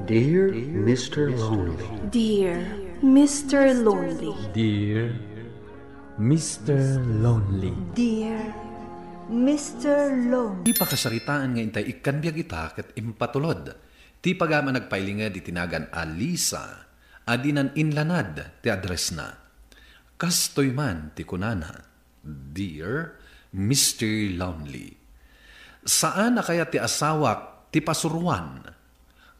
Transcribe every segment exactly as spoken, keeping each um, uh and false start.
Dear Mister Lonely. Dear Mister Lonely. Dear Mister Lonely. Dear Mister Lonely. Ti pakasaritaan nga intay ikkan biag ita ket impatulod ti pagayam a nagpailinged iti nagan a Lisa a dinan inlanad ti addressna. Kastoy man ti kunana, "Dear Mister Lonely, saan a kayat ti asawak ti pasuruan.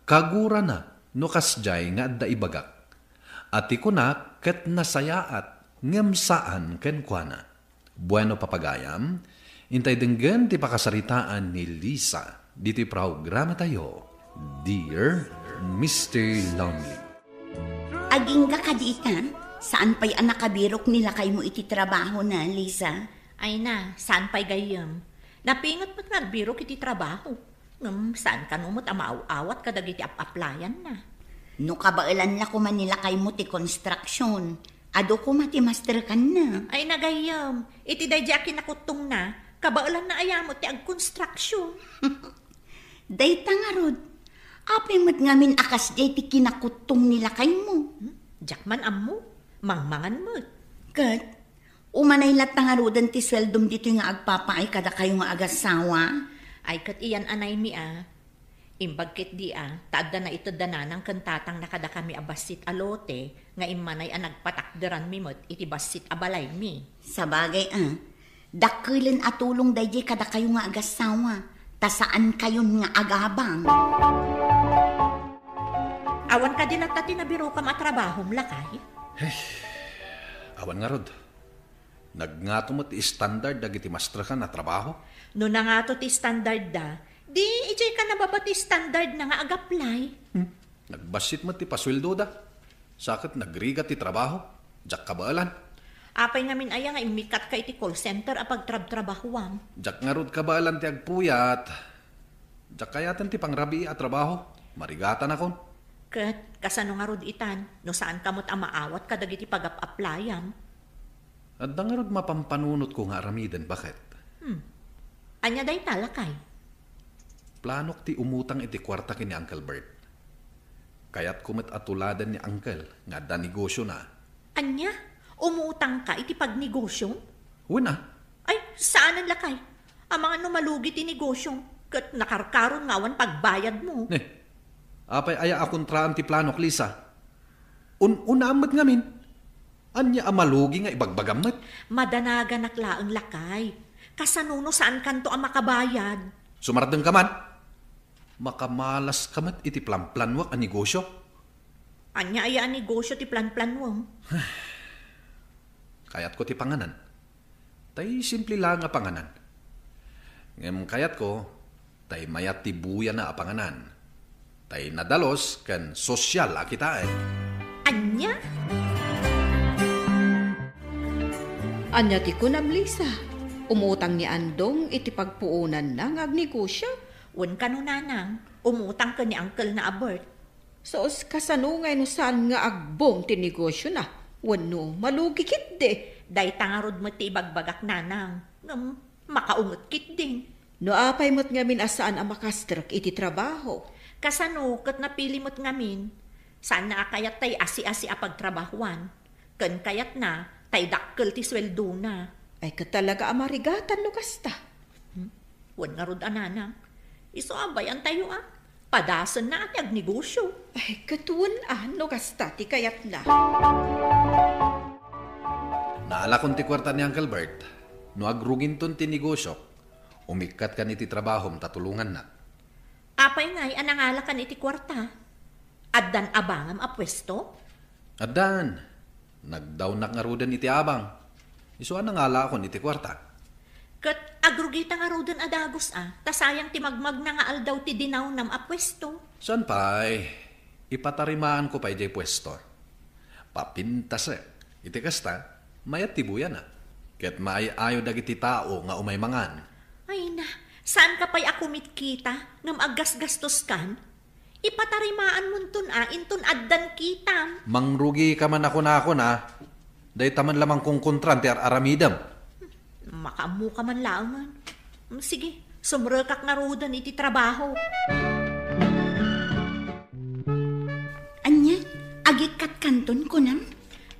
Kagurana no kasdiay nga adda ibagak. A ti kunak ket nasayaat ngem saan kenkuana." Bueno, papagayam, intay denggen ti pakasaritaan ni Lisa ditoy programatayo, Dear Mister Lonely. Agingga kadi ita, saan pay a nakabirok ni lakaymo iti trabahona, Lisa? Ay na, saan pay gayyem. Napinget met nga agbirok iti trabaho. Ngem saan kano met a maaw-awat kadagiti ap-aplayanna. No kabaelan la koma ni lakaymo ti construction, adu koma ti masterkanna. Ay na gayyem, iti daydi a kinakuttongna, kabaelanna aya met ti agconstruction. Dayta ngarud, apay met ngamin a kasdiay ti kinakuttong ni lakaymo? Hmm? Diak man ammo, mangmangan met. Ket, umanay latta ngaruden ti sueldom ditoy nga agpapaay kadakayo nga agassawa? Ay, ket iyan anaymi a. Imbag ketdi a, ta adda naitedda nanang ken tatangna kadakami a bassit a lote nga immanay a nagpatakderanmi met iti bassit a balaymi. Sabagay a, dakkelen a tulong daydiay kadakayo nga agassawa, ta saankayon nga agabang. Awan kadi latta ti nabirokam a trabahom, lakay? Hey, awan ngarud. Nagngato met ti standard dagiti masterkan a trabaho. No nangato ti standard da, di idiay ka nababa ti standard na nga ag-apply. Hmm. Nagbassit met ti pasueldoda. Sa ket nagrigat ti trabaho. Diak kabaelan. Apay ngamin aya nga immikkatka iti call center a pagtrabtrabahuam? Diak ngarud kabaelan ti agpuyat. Diak kayaten ti pangrabii a trabaho. Marigatanakon. Ket kasano ngarud itan no saanka met a maawat kadagiti pagap-applyam? Adda ngarud mapampanunotko nga aramiden, baket. Hmm. Ania dayta, lakay? Planok ti umutang iti kuarta ken ni Uncle Bert. Kayatko met a tuladen ni Uncle nga adda negosiona. Ania? Umutangka iti pagnegosioem? Wen a. Ay, saanen, lakay. Amangan no malugi ti negosiom, ket nakarkaron nga awan pagbayadmo. Ne, apay aya a kontraam ti planok, Lisa? Un-unaam met ngamin. Ania a malugi nga ibagbagam met? Madanaganak laeng, lakay. Kasano no saankanto a makabayad? Sumardengka man. Makamalaska met iti planplanuak a negosio. Ania aya a negosio ti planplanuem? Kayatko ti panganan. Tay simple laeng a panganan. Ngem kayatko, tay mayat ti buyana a panganan. Tay nadalus ken sosyal a kitaen. Ania? Ania ti kunam, Lisa? Umutang ni Andong iti pagpuonanna nga agnegosio? Wen kano, nanang, umutang ken ni uncle-na a Bert. Sus, kasano ngay no saan nga agbung ti negosiona? Wenno malugi ketdi? Dayta ngarud met ti ibagbagak, nanang. Ngem, makaunget ketdin. No apay met ngamin a saan a makastrek iti trabaho? Kasano ket napili met ngamin? Saanna a kayat tay asi-asi a pagtrabahuan. Ken kayatna, tay dakkel ti sueldona. Ay, ket talaga a marigatan no kasta. Hmm? Wen ngarud a, nanang. Isu a bayantayo a. Padasenna a ti agnegosio. Ay, ket wen a no kasta ti kayatna. Naalakon ti kuarta ni Uncle Bert. No agruginton ti negosiok, umikkat kan iti trabahom ta tulongannak. Apay ngay a nangalakan iti kuarta? Addan abangam a puesto? Addan. Nagdawnak ngaruden iti abang. Isu a nangalakon iti kuarta. Ket agrugita ngaruden a dagus a, ta sayang ti magmagna nga aldaw ti dinawnam a puesto. Saan pay, ipatarimaanko pay diay puesto. Papintasek. Iti kasta, mayat ti buyana. Ket maay-ayo dagiti tao nga umay mangan. Ay na, saanka pay a kumitkita ngem aggasgastoskan? Ipatarimaanmonton a inton addan kitam. Mangrugika man a kunakon a. Dayta man la mangkonkontran ti ar-aramidem. Makaammoka man laengen. Mm, sige, sumrekak ngaruden iti trabaho. Ikkat kanton kunam?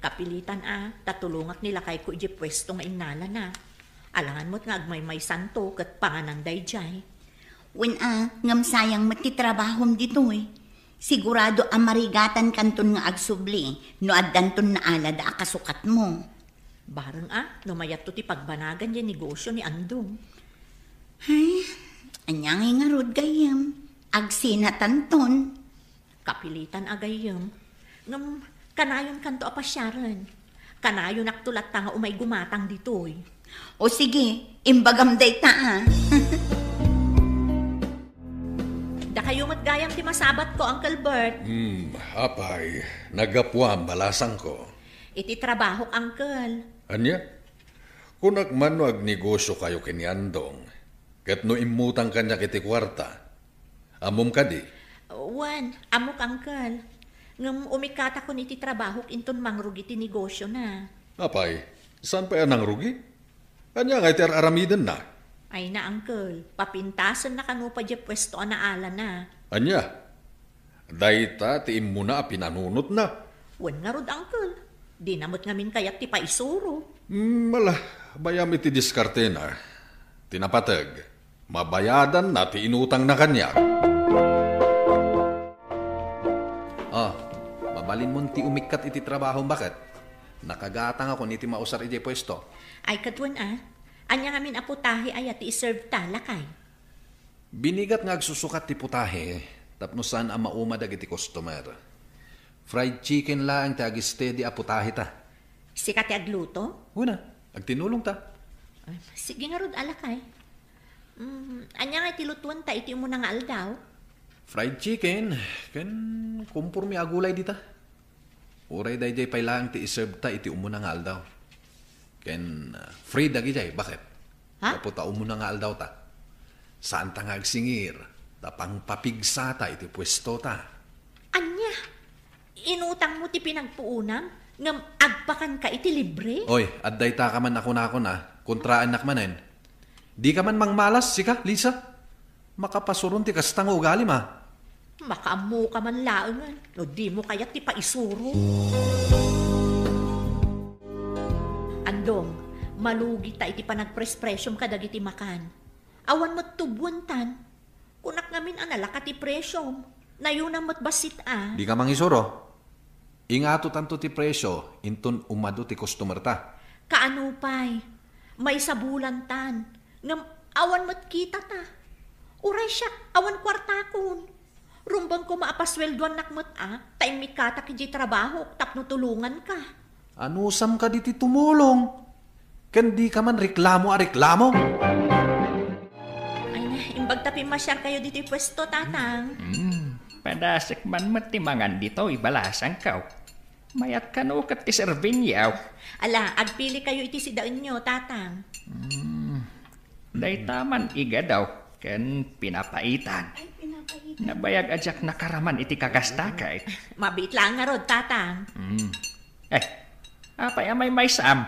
Kapilitan a, ta tulongak ni lakayko idiay puesto nga innalana. Alangan met nga agmaymaysanto ket panganan daydiay. Wen a, ngem sayang met ti trabahom ditoy. Sigurado a marigatan kanton nga agsubli no addanton naalada a kasukatmo. Bareng a, no mayatto ti pagbanagan diay negosio ni Andong. Ay, ania ngay ngarud gayyem? Agsinatanton. Kapilitan a gayyem. Ngem, kanayonkanto a pasiaren. Kanayonakto latta nga umay gumatang ditoy. O sige, imbagam dayta a. Dakayo met gayam ti masabatko, Uncle Bert. Hmm, apay, naggapuam, balasangko. Iti trabahok, Uncle. Ania? Kunak man no agnegosiokayo ken ni Andong, ket no immutang kaniak iti kuarta. Ammom kadi? Wen, ammok, Uncle. Ngem umikkatakon iti trabahok inton mangrugi ti negosiona. Apay, saan pay a nangrugi? Ania ngay ti ar-aramidenna? Ay na, Uncle, papintasenna kano pay diay puesto a naalana. Ania? Dayta ti immuna a pinanunotna. Wen ngarud, Uncle. Dina met ngamin kayat ti paisuro. Hmm, ala, bayam iti diskartena. Ti napateg, mabayadanna ti inutangna kaniak. Ah, mabalinmon ti umikkat iti trabahom, baket? Nakagatangakon iti mausar idiay puesto. Ay, ket wen a. Ania ngamin a putahe aya ti iserve ta, lakay? Binigat nga agsusukat ti putahe tapno saan a mauma dagiti customer. Fried chicken laeng ti agistedi a putahe ta. Sika ti agluto? Wen a, agtinulong ta. Ay, sige ngarud, lakay. Mm, ania nga ti lutuenta iti umuna nga aldaw? Fried chicken, ken kumporme a gulay dita. Uray daydiay pay laeng ti iserve ta iti umuna nga aldaw. Ken, ah, free dagidiay, baket? Ha? Gapu ta umuna nga aldaw ta. Saanta nga agsingir, ta pangpapigsa ta iti puesto ta. Ania? Inutangmo ti pinagpuonam, ngem agpakanka iti libre? Oy, adda ita ka man a kunakon a, kontraennak manen. Dika man mangmalas, sika, Lisa? Makapasuron ti kasta nga ugalim a. Makaammoka man laengen no dimo kayat ti paisuro. Andong, malugi ta iti panagprespresiom kadagiti makan. Awan met tubuentan. Kunak ngamin a nalaka ti presiom. Nayuna met bassit a. Dika mangisuro. Ingatotanto ti presio inton umadu ti customer ta. Kaano pay? Maysa bulantan. Ngem awan met kita ta. Uray siak, awan kuartakon. Rumbeng koma a pasueldoannak met a, ta immikkatak idiay trabahok tapno tulonganka. Anusam kadi ti tumulong? Ken dika man reklamo a reklamo? Ay na, imbag ta pimmasiarkayo ditoy puesto, Tatang. Hmm, padasek man met ti mangan ditoy, balasangko. Mayat kano ket ti servinyo. Ala, agpilikayo iti sidaenyo, Tatang. Hmm, dayta man igadaw ken pinapaitan. Ay, pinapaitan. Nabayag a diak nakaraman iti kakastakay. Mabiit laeng ngarud, Tatang. Hmm. Eh, apay a maymaysam?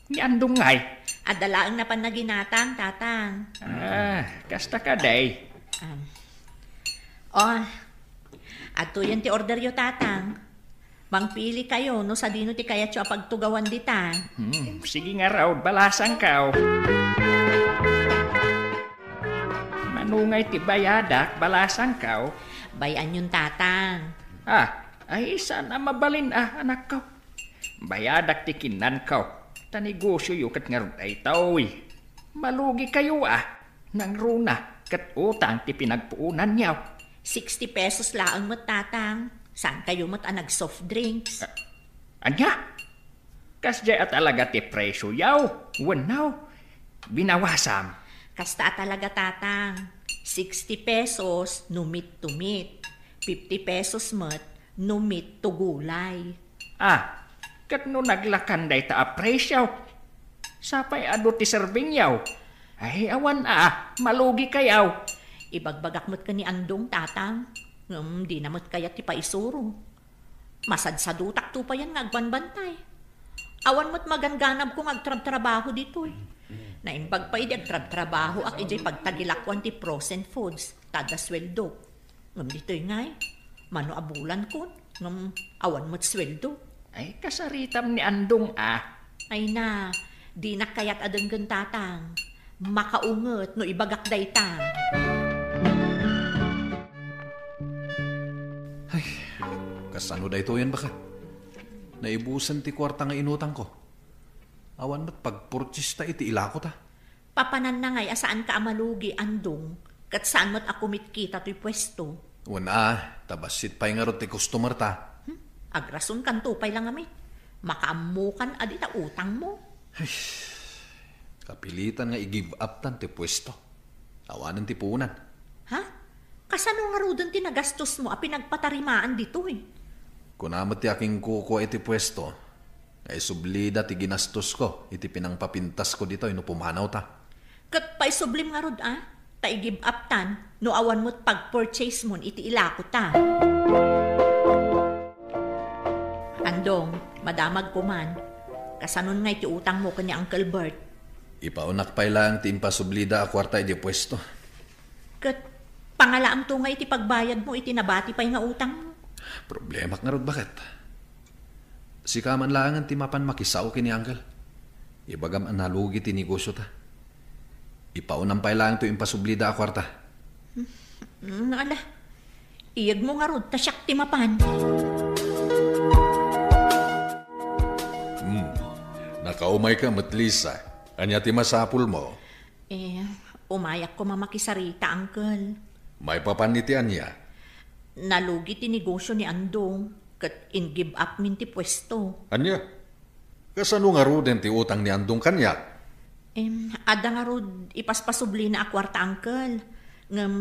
Ni Andong ngay? Adda laeng napan naginatang, Tatang. Ah, kasta kadi. Um, oh, adtoyen ti orderyo, Tatang. Mangpilikayo no sadino ti kayatyo a pagtugawan dita. Hmm, sige ngarud, balasangko. Mano ngay ti bayadak, balasangko? Bay-anyon, Tatang. Ah, ay, saan a mabalin a, anakko. Bayadak ti kinnanko. Ta negosioyo ket ngarud daytoy. Malugikayo a. Nangruna ket utang ti pinagpuonanyo. Sixty pesos laeng met, Tatang. Saankayo met a nag-soft drinks? A-, ania? Kasdiay a talaga ti presioyo? Wenno, binawasam? Kasta a talaga, Tatang. Sixty pesos no meat to meat. Fifty pesos met no meat to gulay. Ah, ket no naglakan dayta a presio? Sapay adu ti servinyo. Ay, awan a, malugikayo. Ibagbagak met ken ni Andong, Tatang. Ngem dina met kayat ti paisuro. Masadsadutakto payen nga agbanbantay. Awan met magangganabko nga agtrabtrabaho ditoy. Naimbag pay idi agtrabtrabahoak idiay pagtagilakoan ti frozen foods, ta adda sueldok. Ngem ditoy ngay, mano a bulankon, Ngem awan met sueldo. Ay, kasaritam ni Andong, ah. Ay na, dinak kayat a denggen, Tatang. Makaunget no ibagak dayta. Ay, kasano daytoyen, baket? Naibusen ti kuarta nga inutangko. Awan met pagpurchista iti ilakota. Papananna ngay a saanka a malugi, Andong, ket saan met a kumitkita toy puesto. Wen a, ta bassit pay ngarud ti customer ta. Hmm? Agrasonkanto pay la ngamin. Makaammokan a dita utangmo. Ay, kapilitan nga i-give up tan ti puesto. Awanen ti puonan. Ha? Kasano ngaruden ti nagastosmo a pinagpatarimaan ditoy? Kuna met ti akinkukua iti puesto, nga isublida ti ginastosko iti pinangpapintasko ditoy no pumanawta. Ket paisublim ngarud a, ta i-give up tan no awan met pagpurchase mon iti ilakota. Andong, madamagko man. Kasanon ngay ti utangmo ken ni Uncle Bert? Ipaonak pay laeng ti impasublida a kuarta idiay puesto. Ket pangalaamto ngay iti pagbayadmo iti nabati pay nga utangmo? Problemak ngarud, baket. Sika man laengen ti mapan makisao ken ni Uncle. Ibagam a nalugi ti negosiota. Ipaunam pay laeng toy impasublida a kuarta. Hmm, ala. Iyegmo ngarud ta siak ti mapan. Hmm. Nakaumayka met, Lisa. Ania ti masapulmo? Eh, umayak koma makisarita, Uncle. Maipapan iti ania? Nalugi ti negosio ni Andong, ket in-give up min ti puesto. Ania? Kasano ngaruden ti utang ni Andong kaniak? Em, adda ngarud ipaspasublina a kuarta, Uncle. Ngem,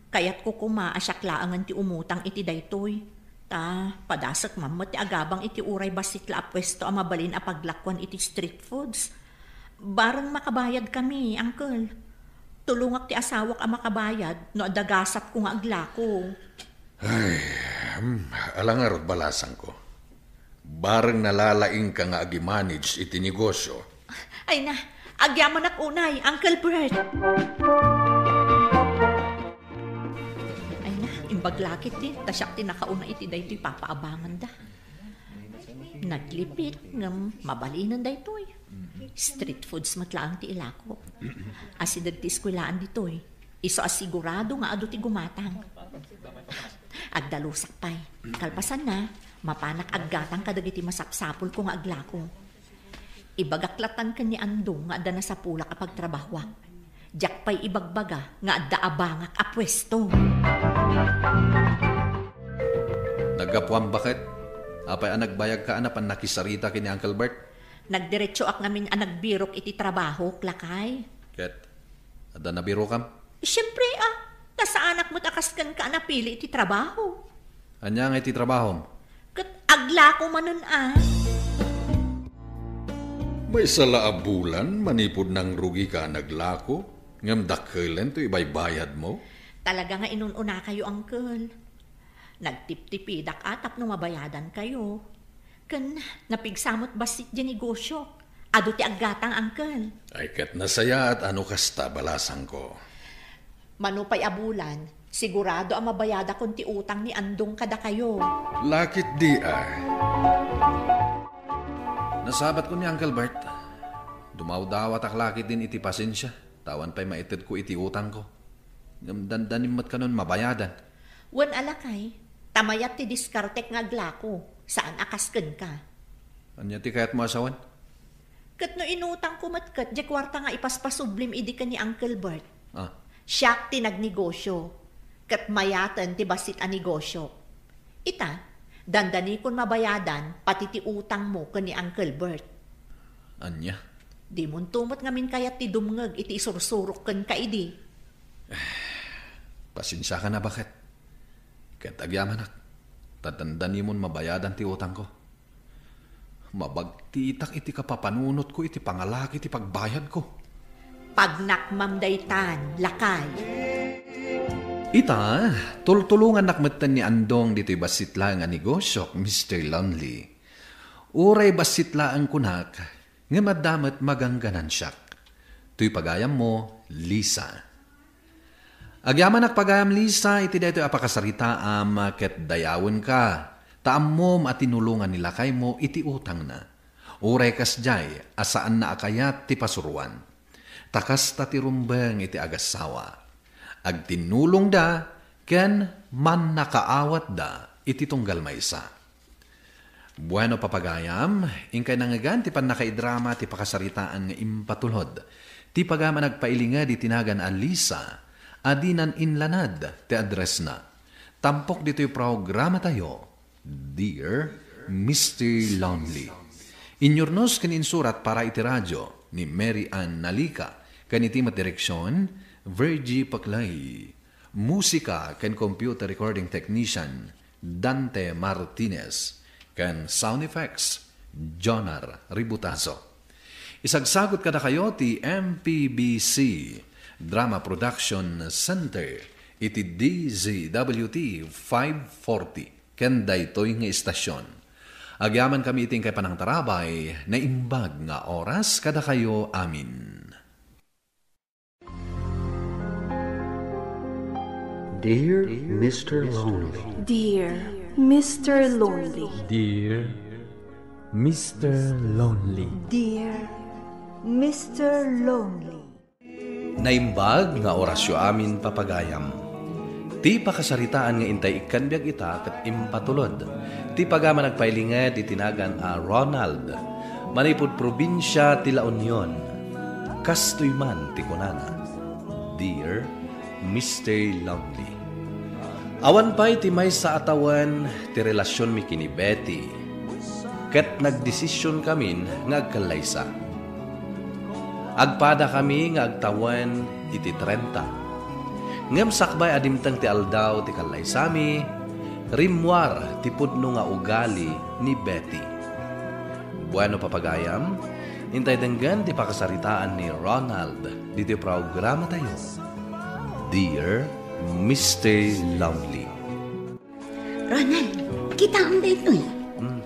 kayatko koma a siak laengen ti umutang iti daytoy. Ta, padasek man met ti agabang iti uray bassit la a puesto a mabalin a paglakuan iti street foods. Bareng makabayadkami, Uncle. Tulongak ti asawak a makabayad no adda gasatko nga aglako. Ay, hmm, ala ngarud, balasangko. Bareng nalalaingka nga agi-manage iti negosio. Ay na, agyamanak unay, Uncle Bert. Ay na, imbag lakit din, ta siak ti nakauna iti daytoy papaabanganda. Naglipit ngem mabalinen daytoy. Street foods met laeng ti ilako. Asideg ti eskuelaan ditoy. Isu a sigurado nga adu ti gumatang. Agdalusak pay. Kalpasanna, mapanak aggatang kadagiti masapsapulko nga aglako. Ibagak latan ken ni Andong nga adda nasapulak a pagtrabahoak. Diak pay ibagbaga nga adda abangak a puesto. Naggapuam, baket? Apay a nagbayagka a napan nakisarita ken ni Uncle Bert? Nagdiretsoak ngamin a nagbirok iti trabahok, lakay. Ket adda nabirokam? Siempre, a, ta saanak met a kas kenka a napili iti trabaho. Ania nga iti trabahom? Ket aglako manen a. Maysa la a bulan manipud nangrugika a naglako, ngem dakkelen ti ibaybayadmo? Talaga nga inun-unakayo, Uncle. Nagtiptipidak a tapno mabayadankayo. Ken napigsa met bassit diay negosiok. Adu ti aggatang, Uncle. Ay, ket nasayaat a no kasta, balasangko. Mano pay a bulan, sigurado a mabayadakon ti utang ni Andong kadakayo. Lakit di a. Nasabatkon ni Uncle Bert. Dumawdawatak lakit din iti pasensia, ta awan pay maitedko iti utangko. Ngem dandanim met kanon mabayadan. Wen a lakay, ta mayat ti diskartek nga aglako, saan a kas kenka. Ania ti kayatmo a sawen? Ket no inutangko met ket diay kuarta nga ipaspasublim idi ken ni Uncle Bert. Ah. Siak ti nagnegosio, ket mayaten ti bassit a negosio. Ita, dandanikon mabayadan pati ti utangmo ken ni Uncle Bert. Ania? Dimonto met ngamin kayat ti dumngeg iti isursurok kenka idi. Pasensiakan a, baket. Ket agyamanak, ta dandanimon mabayadan ti utangko. Mabagtitak iti kapapanunotko iti pangalaki ti pagbayadko. Pagnakmam daytan, lakay. Ita, tultulongannak metten ni Andong ditoy bassit laeng a negosiok, Mister Lonely. Uray bassit laeng kunak, ngem adda met magangganansiak. Toy pagayammo, Lisa. Agyamanak pagayam, Lisa, iti daytoy a pakasaritaam ket dayawenka. Ta ammom a tinulongan ni lakaymo iti utangna. Uray kasdiay a saanna a kayat ti pasuroan. Ta kasta ti rumbeng iti agassawa. Agtinnulongda ken mannakaawatda iti tunggal maysa. Bueno, papagayam, inkay nangngegan ti pannakaidrama ti pakasaritaan nga impatulod. Ti pagayam a nagpailinged iti nagan a Lisa, a dinan inlanad ti addressna. Tampok ditoy programatayo, Dear Mister Lonely. Inyurnos ken insurat para iti radio ni Mary Ann Nalica, ken iti met direksion, Virgie Paclay. Musika ken computer recording technician, Dante Martinez, ken sound effects, Jonar Ributazo. Isagsagot kadakayo ti M P B C Drama Production Center iti D Z W T five forty ken daytoy nga istasyon. Agyamankami iti inkay panangtarabay, naimbag nga oras kadakayo amin. Dear Mister Lonely. Dear Mister Lonely. Dear Mister Lonely. Dear Mister Lonely. Naimbag nga orasyo amin, papagayam. Ti pakasaritaan nga intay ikkan biag ita ket impatulod ti pagayam a nagpailinged iti nagan a Ronald, manipud probinsia ti La Union. Kastoy man ti kunana, Dear Mister Lonely. Awan pay ti maysa a tawen ti relasionmi ken ni Betty, ket nagdesisionkamin nga agkallaysa. Agpadakami nga agtawen iti trenta. Ngem sakbay a dimteng ti aldaw ti kallaysami, rimmuar ti pudno nga ugali ni Betty. Bueno, papagayam, intay denggen ti pakasaritaan ni Ronald ditoy programatayo, Dear Mister Lonely. Ronald, kitaem daytoy. Hmm.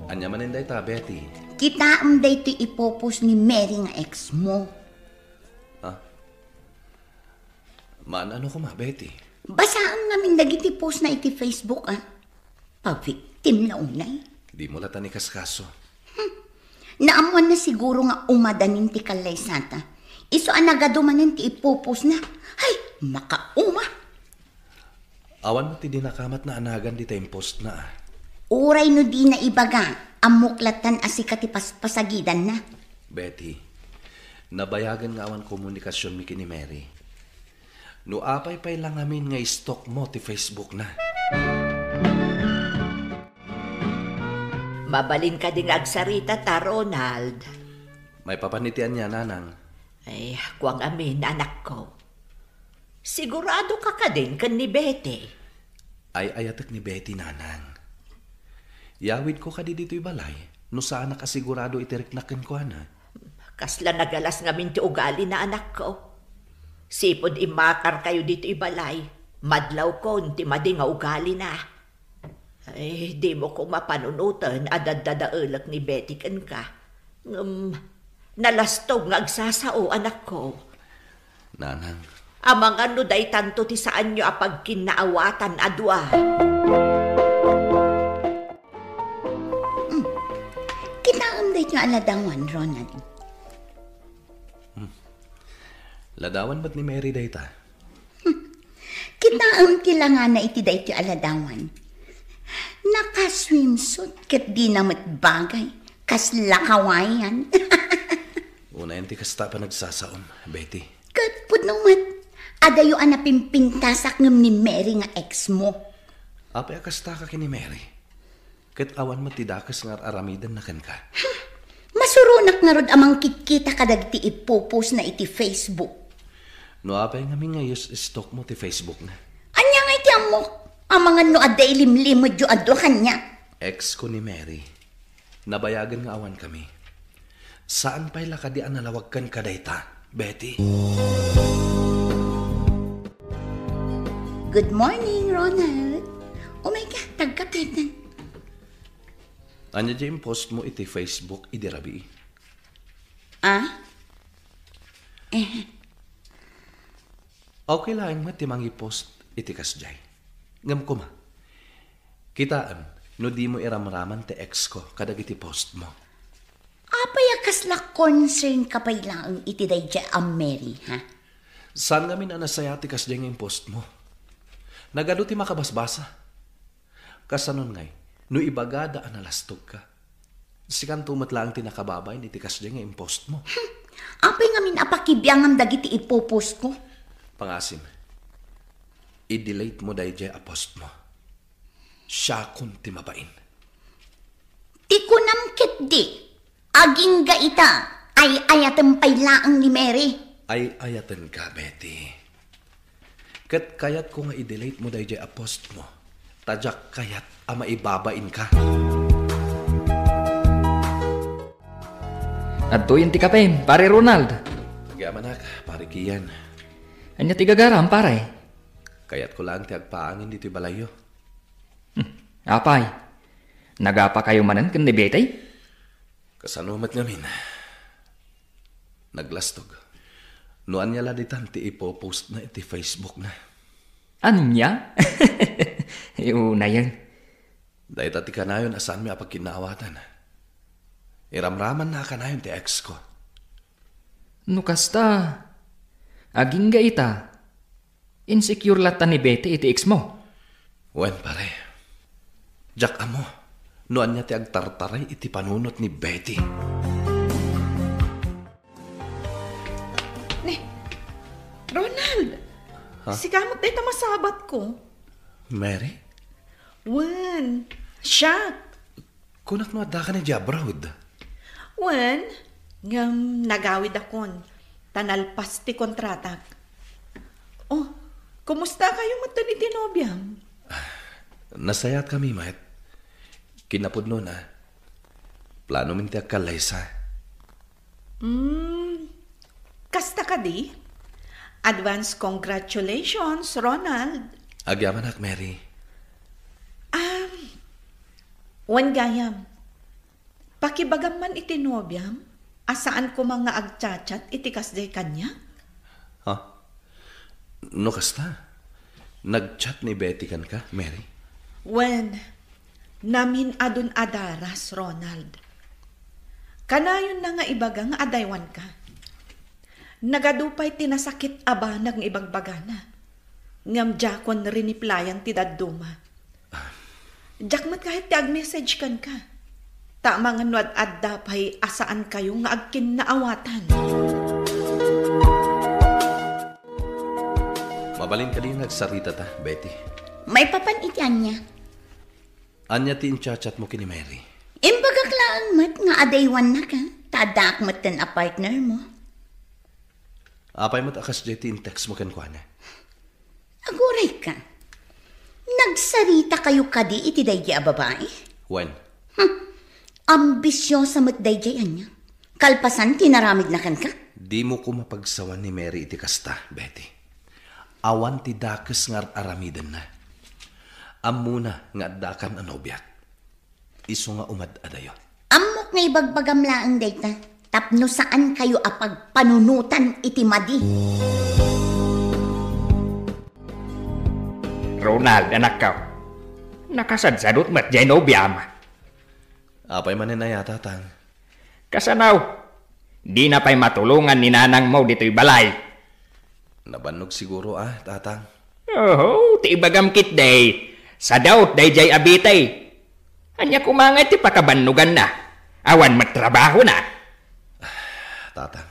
Ania manen dayta, Betty? Kitaem daytoy ipopost ni Mary nga ex mo. Ha? Maan-ano koma, Betty? Basaem ngamin dagiti post na iti Facebook, a. Pa-victim la unay. Dimo latta ikaskaso. Hmm. Naammoanna siguro nga umadanin ti kallaysata. Isu a nagadu manen ti ipopost na. Ay, makauma. Awan met ti dinakamat naanagan dita impost na, a. Uray no dina ibaga, ammok lattan a sika ti paspasagidanna. Betty, nabayagen nga awan komunikasionmi ken ni Mary. No apay pay la ngamin nga i-stalk mo ti Facebook na. Mabalin kadi nga agsarita ta, Ronald? Maipapan iti ania, nanang? Ay, kua ngamin, anakko. Sigurado ka kadin ken ni Betty? Ay-ayatek ni Betty, nanang. Yawidko kadi ditoy balay no saanak a sigurado iti riknak kenkuana. Kasla nagalas ngamin ti ugalina, anakko. Sipud immakarkayo ditoy balay, madlawkon ti madi nga ugalina. Ay, dimo koma panunoten a daddadaelek ni Betty kenka. Ngem, nalastog nga agsasao, anakko. Nanang. Amangan no daytanto ti saanyo a pagkinnaawatan a dua. Hmm. Kitaem daytoy a ladawan, Ronald. Hmm. Ladawan met ni Mary dayta. Kitaem ti langana iti daytoy a ladawan. Naka-swimsuit ket dina met bagay. Kasla kawayan. Unayen ti kasta a panagsasaom, Betty. Ket pudno met, adayo a napimpintasak ngem ni Mary nga ex mo. Apay a kasta ka ken ni Mary? Ket awan met ti dakes nga ar-aramidenna kenka. Masuronak ngarud a mangkitkita kadagiti ipopost na iti Facebook. No apay ngamin nga i-stalk mo ti Facebook na? Ania nga iti ammok? Amangan no adda ilimlimedyo a dua kaniak. Ex ko ni Mary. Nabayagen nga awan kami. Saan pay la kadi a nalawag kenka dayta, Betty? Good morning, Ronald. Umay ka, tagkapitan. Ania di impost mo iti Facebook idi rabii? Ah? Eh. Okay laeng met ti mangipost iti kasdiay. Ngem koma, kitaem, No dimo iramraman ti ex ko kadagiti post mo. Apay a kasla concern ka pay laeng iti daydiay a Mary, ha? Saan ngamin a nasayaat ti kasdiay nga impost mo? Nagadu ti makabasbasa. Kasanon ngay, no ibagada a nalastog ka? Sikanto met laeng ti nakababain iti kasdiay nga impost mo. Apay ngamin a pakibiangam dagiti ipopost ko? Pangasim, i-delete mo daydiay a post mo. Siakon ti mabain. Ti kunam ketdi, agingga ita, ay-ayatem pay laeng ni Mary. Ay-ayatenka, Betty. Ket kayatko nga i-delete mo daydiay a post mo, ta diak kayat a maibabainka. Adtoyen ti kapem, Pare Ronald. Agyamanak, Pare Kian. Ania ti gagaram, pare? Kayatko laeng ti agpaangin ditoy balayyo. Hmm. Apay, nagapakayo manen ken ni Betty? Kasano met ngamin? Naglastog. No ania la ditan ti ipopost na iti Facebook na. Ania? Iunayen. Dayta ti kanayon a saanmi a pagkinnaawatan. Iramraman na kanayon ti ex ko. No kasta, agingga ita. Insecure latta ni Betty iti ex mo. Wen, pare. Diak ammo no ania ti agtartaray iti panunot ni Betty. Ni, Ronald! Ha? Sika met dayta masabat ko. Mary? Wen, siak. Kunak no adda ka idiay abroad. Wen, ngem nagawidakon, ta nalpas ti kontratak. Oh, kumusta kayo metten iti nobiam? Nasayaat kami met. Kinapudnona, plano min ti agkallaysa. Hmm, kasta kadi? Advance congratulations, Ronald. Agyamanak, Mary. Um, wen gayam, pakibagam man iti nobiam a saan koma nga agchat-chat iti kasdiay kaniak? Ha? No kasta, nagchat ni Betty kenka, Mary? Wen, namin-adun a daras, Ronald. Kanayonna nga ibaga nga adaywanka. Nagadu pay ti nasakit a banag nga ibagbagana. Ngem diakon riniplayan ti dadduma. Diak met kayat ti agmessage kenka. Ta amangan no ad-adda pay a saan kayo nga agkinnaawatan. Mabalin kadi nga agsaritata, Betty? Maipapan iti ania? Ania ti inchat-chat mo ken ni Mary? Imbagak laeng met nga adaywannaka, ta addaak metten a partner mo. Apay met a kasdiay ti in-text mo kenkuana? Aguray ka. Nagsarita kayo kadi iti daydiay a babae? Wen. Hmm. Ambisiosa met daydiay ania. Kalpasan ti naramidna kenka? Dimo koma pagsawan ni Mary iti kasta, Betty. Awan ti dakes nga ar-aramidenna. Ammona nga addakan a nobiak. Isu nga umad-adayo. Ammok nga ibagbagam laeng dayta, tapno saan kayo a pagpanunotan iti madi. Ronald, anakko, nakasadsadot met jay nobiam. Apay manen aya, Tatang? Kasano? Dina pay matulongan ni nanangmo ditoy balay. Nabannog siguro, a, Tatang. Oho, ti ibagam ketdi, sadaot dayjay a Betty. Ania koma ngay ti pakabannoganna? Awan met trabahona. Tatang.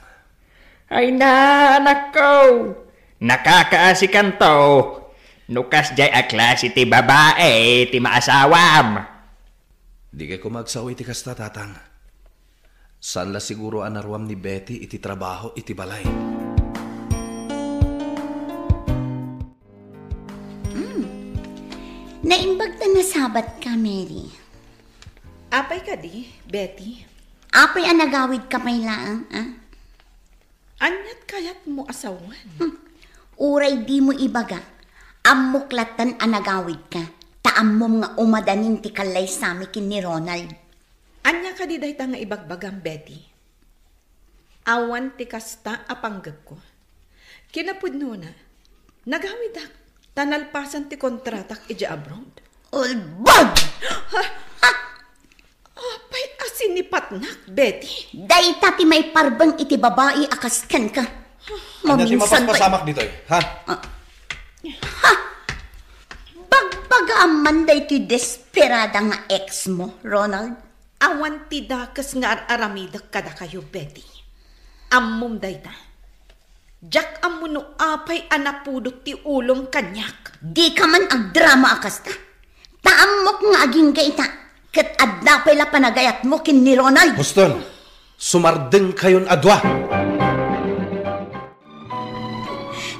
Ay na, anakko. Nakakaasikanto. No kasjay a klase ti babae ti maasawam. Dikay koma agsao iti kasta, Tatang. Saan la siguro a naruam ni Betty iti trabaho iti balay. Mm. Naimbag ta nasabat ka, Mary. Apay kadi, Betty? Apay a nagawid ka pay laeng, a? Aniat kayatmo a sawen? Hmm. Uray dimo ibaga, ammok latten a nagawid ka, ta ammom nga umadanin ti kallaysami ken ni Ronald. Ania kadi dayta nga ibagbagam, Betty? Awan ti kasta a panggepko. Kinapudnona, nagawidak ta nalpasan ti kontratak idiay abroad. Ulbod! Ha? Apay a sinipatnak, Betty? Dayta ti maiparbeng iti babai a kas kenka. Ania ti mapaspasama ditoy, ha? Ah. Ha? Bagbagaam man daytoy desperada nga ex mo, Ronald? Awan ti dakes nga ar-aramidek kadakayo, Betty. Ammom dayta. Diak ammo no apay a napudot ti ulom kaniak. Dika man agdrama a kasta. Ta ammok nga agingga ita, ket adda pay la panagayatmo ken ni Ronald. Huston, sumardengkayon a dua.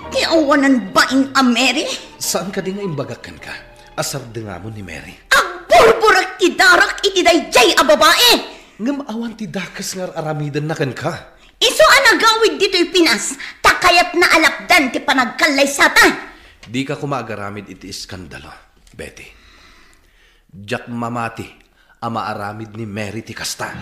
Ti awanan bain a Mary? Saan kadi nga imbagak kenka a sardengamon ni Mary? Agburburek ti darak iti daydiay a babai! Ngem awan ti dakes nga ar-aramidenna kenka. Isu a nagawid ditoy Pinas, ta kayatna a lapdan ti panagkallaysata. Dika koma agaramid iti iskandalo, Betty. Diak mamati a maaramid ni Mary ti kasta.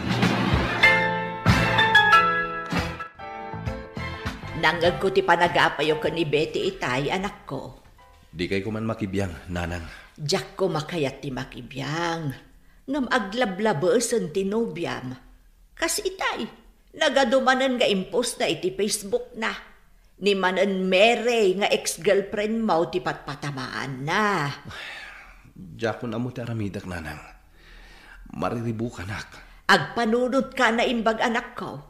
Nangngegko ti panagapayo ken ni Betty itay, anakko. Dikay koman makibiang, nanang. Diakko makayat ti makibiang. Ngem aglablabesen ti nobiam. Kas itay, nagadu manen nga impostna iti Facebook na. Ni manen Mary nga ex-girlfriend mo ti patpatamaanna. Diakon ammo ti aramidek, nanang. Mariribukanak. Agpanunot ka naimbag, anakko.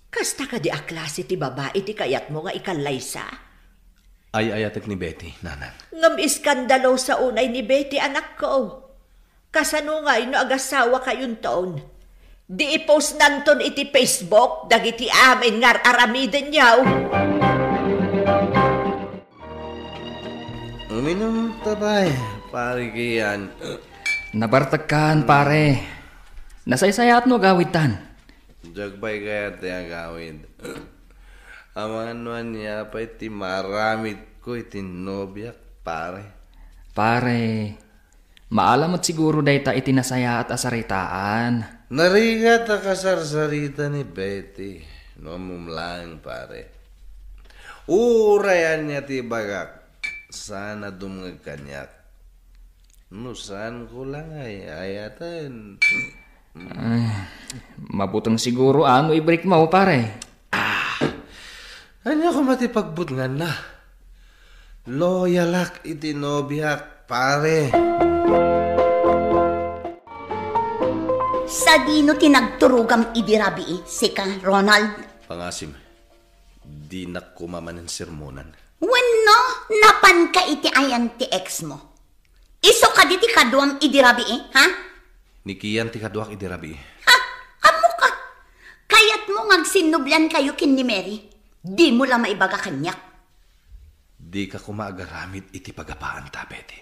Kasta kadi a klase ti babai ti kayatmo nga ikallaysa? Ay-ayatek ni Betty, nanang. Ngem iskandalosa unay ni Betty, anakko. Kasano ngay no agasawakayonton? Di ipostnanton iti Facebook dagiti amin nga ar-aramidenyo. Uminom ta pay, pare Kian. Nabartekkan, pare. Nasaysayaat no agawidtan. Diak pay kayat ti agawid. Amangan no ania pay ti maaramidko iti nobiak, pare. Pare, maala met siguro dayta iti nasayaat a saritaan. Narigat a kasarsarita ni Betty, no ammom laeng, pare. Uray ania ti ibagak, saan a dumngeg kaniak. No saanko la nga ay-ayaten. Ay, mabuteng siguro a no ibrik mo, pare. Ah, ania koma ti pagbutnganna? Loyalak iti nobiak, pare. Sadino ti nagturogam idi rabii, sika, Ronald? Pangasim, dinak koma manen sermonan. Wenno, napanka iti ayan ti ex mo? Isu kadi ti kaduam idi rabii, ha? Ni Kian ti kaduak idi rabii. Ha? Ammoka? Kayatmo nga agsinnubliankayo ken ni Mary? Dimo la maibaga kaniak. Dika koma agaramid iti pagapaanta, Betty.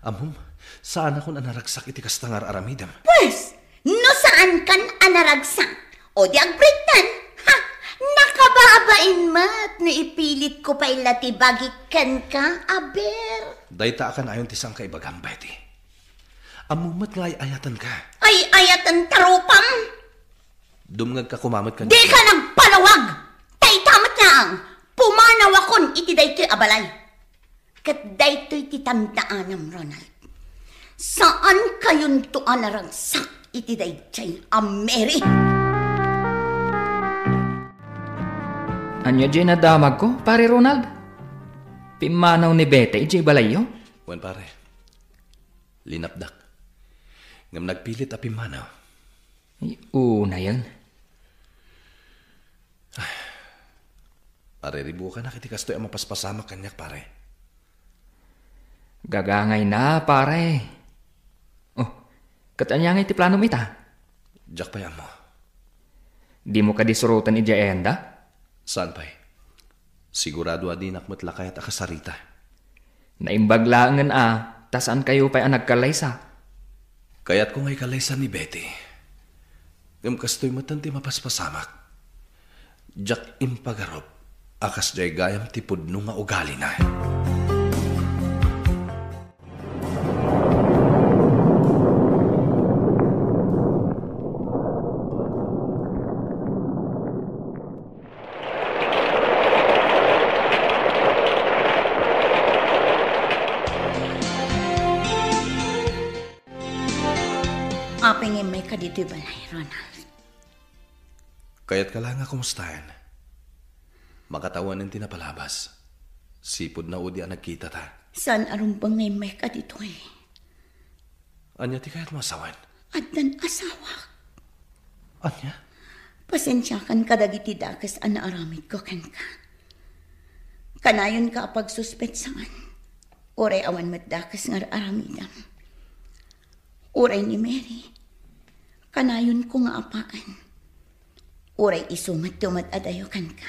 Ammom, saanakon a naragsak iti kasta nga ar-aramidem. Pues, no saankan a naragsak, o di agbreaktan, ha? Nakababain met no ipilitko pay la ti bagik kenka, aber. Dayta a kanayon ti saanka ibagam, Betty. Ammom met nga ay-ayatenka. Ay-ayaten ta rupam? Dumngegka koma met kaniak. Dika nagpalawag! Ta ita met laeng, pumanawakon iti daytoy a balay. Ket daytoy ti tandaanam, Ronald. Saankayonto a naragsak iti daydiay a Mary. Ania diay nadamagko, Pare Ronald? Pimmanaw ni Betty idiay balayyo? Wen, pare. Linapdak. Ngem nagpilit a pimmanaw. Ay, unayen. Mariribukanak iti kastoy a mapaspasamak kaniak, pare. Gagangayna, pare. Oh, ket ania ngay ti planom ita? Diak pay ammo. Dimo kadi suroten idiay ayanda? Saan pay? Sigurado a dinak met la kayat a kasarita. Naimbag laengen a, ta saankayo pay a nagkallaysa. Kayatko nga ikallaysa ni Betty. Ngem kastoy metten ti mapaspasamak. Diak impagarup a kasdiay gayam ti pudno nga ugalina. Apay nga immayka ditoy balay, Ronald? Kayatka la nga kumustaen? Makatawanen ti napalabas. Sipud naudi a nagkitata. Saan a rumbeng nga immayka ditoy. Ania ti kayatmo a sawen? Addan asawak. Ania? Pasensiakan kadagiti dakes a naaramidko kenka. Kanayonka a pagsuspetsaen. Uray awan met dakes nga ar-aramidem. Uray ni Mary, kanayonko nga apaen. Uray isu met ti umad-adayo kenka.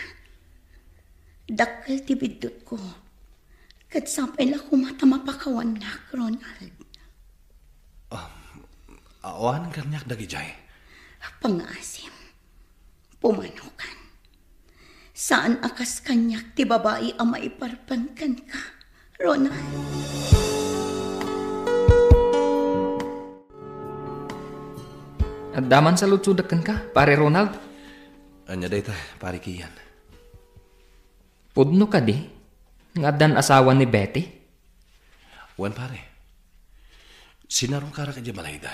Dakkel ti biddutko. Ket sapay la koma ta mapakawannak, Ronald. Um, awanen kaniak dagidiay. Pangaasim. Pumanokan. Saan a kas kaniak ti babai a maiparpeng kenka, Ronald. Adda man saludsodek kenka, Pare Ronald? Ania dayta, Pare Kian? Pudno kadi nga addan asawa ni Betty? Wen, pare. Sinarungkarak idiay balayda.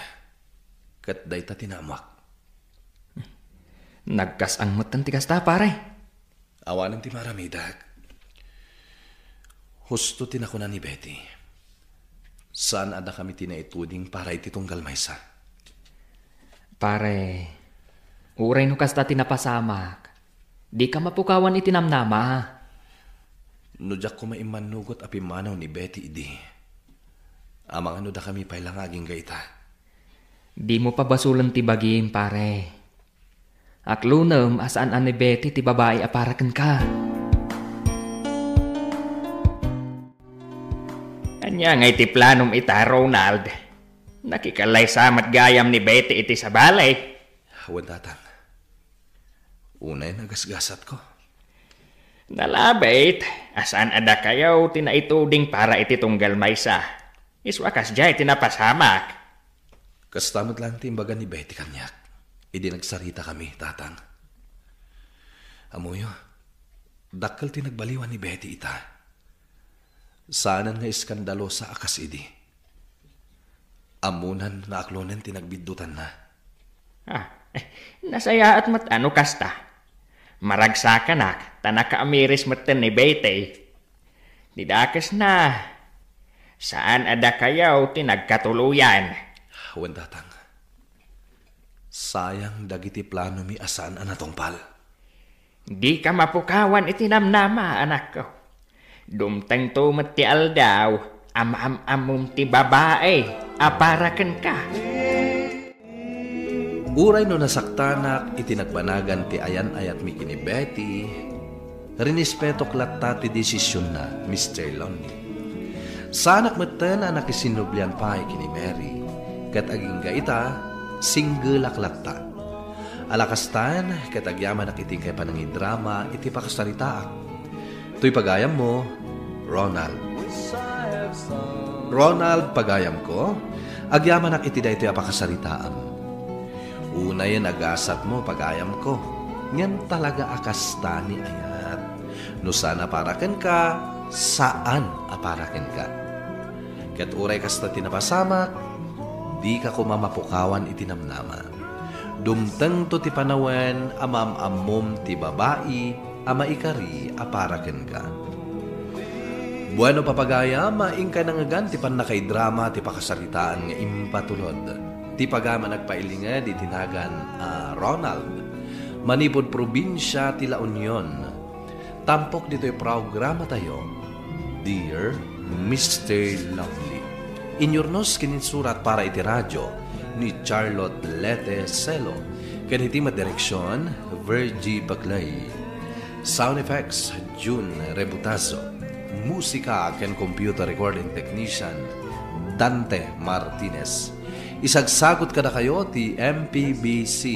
Ket dayta ti naammoak. Nagkas-ang metten ti kasta, pare. Awanen ti maaramidak. Husto ti nakuna ni Betty. Saan a dakami ti naituding para iti tunggal maysa. Pare, uray no kasta ti napasamak, dika mapukawan iti namnama. No diak koma immannugot a pimmanaw ni Betty idi, amangan no dakami pay la nga agingga ita. Dimo pabasolen ti bagim, pare. Aklonem a saan a ni Betty ti babai a para kenka. Ania ngay ti planom ita, Ronald? Nakikalaysa met gayam ni Betty iti sabali. Wen, Tatang. Unay nagasgasatko. Nalabit a saan a dakayo ti naituding para iti tunggal maysa. Isu a kasdiay ti napasamak. Kasta met laeng ti imbaga ni Betty kaniak idi nagsaritakami, Tatang. Ammoyo, dakkel ti nagbaliwan ni Betty ita. Saanen nga eskandalosa a kas idi. Ammonan nga aklonen ti nagbiddutanna. Ah, eh, nasayaat met a no kasta. Maragsakanak ta nakaamiris metten ni Betty. Ti dakesna, saan a dakayo ti nagkatuloyan. Wen, Tatang. Sayang dagiti planomi a saan a natungpal. Dika mapukawan iti namnama, anakko. Dumtengto met ti aldaw a maam-ammom ti babai a para kenka. Uray no nasaktanak iti nagbanagan ti ayan-ayatmi ken ni Betty, rinispetok latta ti desisionna, Mister Lonely. Saanak metten a nakisinnublian pay ken ni Mary, ket agingga ita, singgelak latta. Ala kastan, ket agyamanak iti inkay panangidrama iti pakasaritaak. Toy pagayammo, Ronald. Ronald, pagayamko, agyamanak iti daytoy a pakasaritaam. Unayen a gasatmo, pagayamko, ngem talaga a kasta ni ayat. No saan a para kenka, saan a para kenka. Ket uray kasta ti napasamak, dika koma mapukawan iti namnama. Dumtengto ti panawen a maam-ammom ti babai a maikari a para kenka. Bueno, papagayam, inkay nangngegan ti pannakaidrama ti pakasaritaan nga impatulod. Ti pagayam a nagpailinged iti nagan a Ronald, manipud probinsia ti La Union. Tampok ditoy programatayo, Dear Mister Lovely. Inyurnos ken insurat para iti radio ni Charlotte Lete Celo, ken iti madireksion, Virgie Baglay. Sound effects, June Rebutazo. Musika ken computer recording technician, Dante Martinez. Isagsagut kadakayo ti M P B C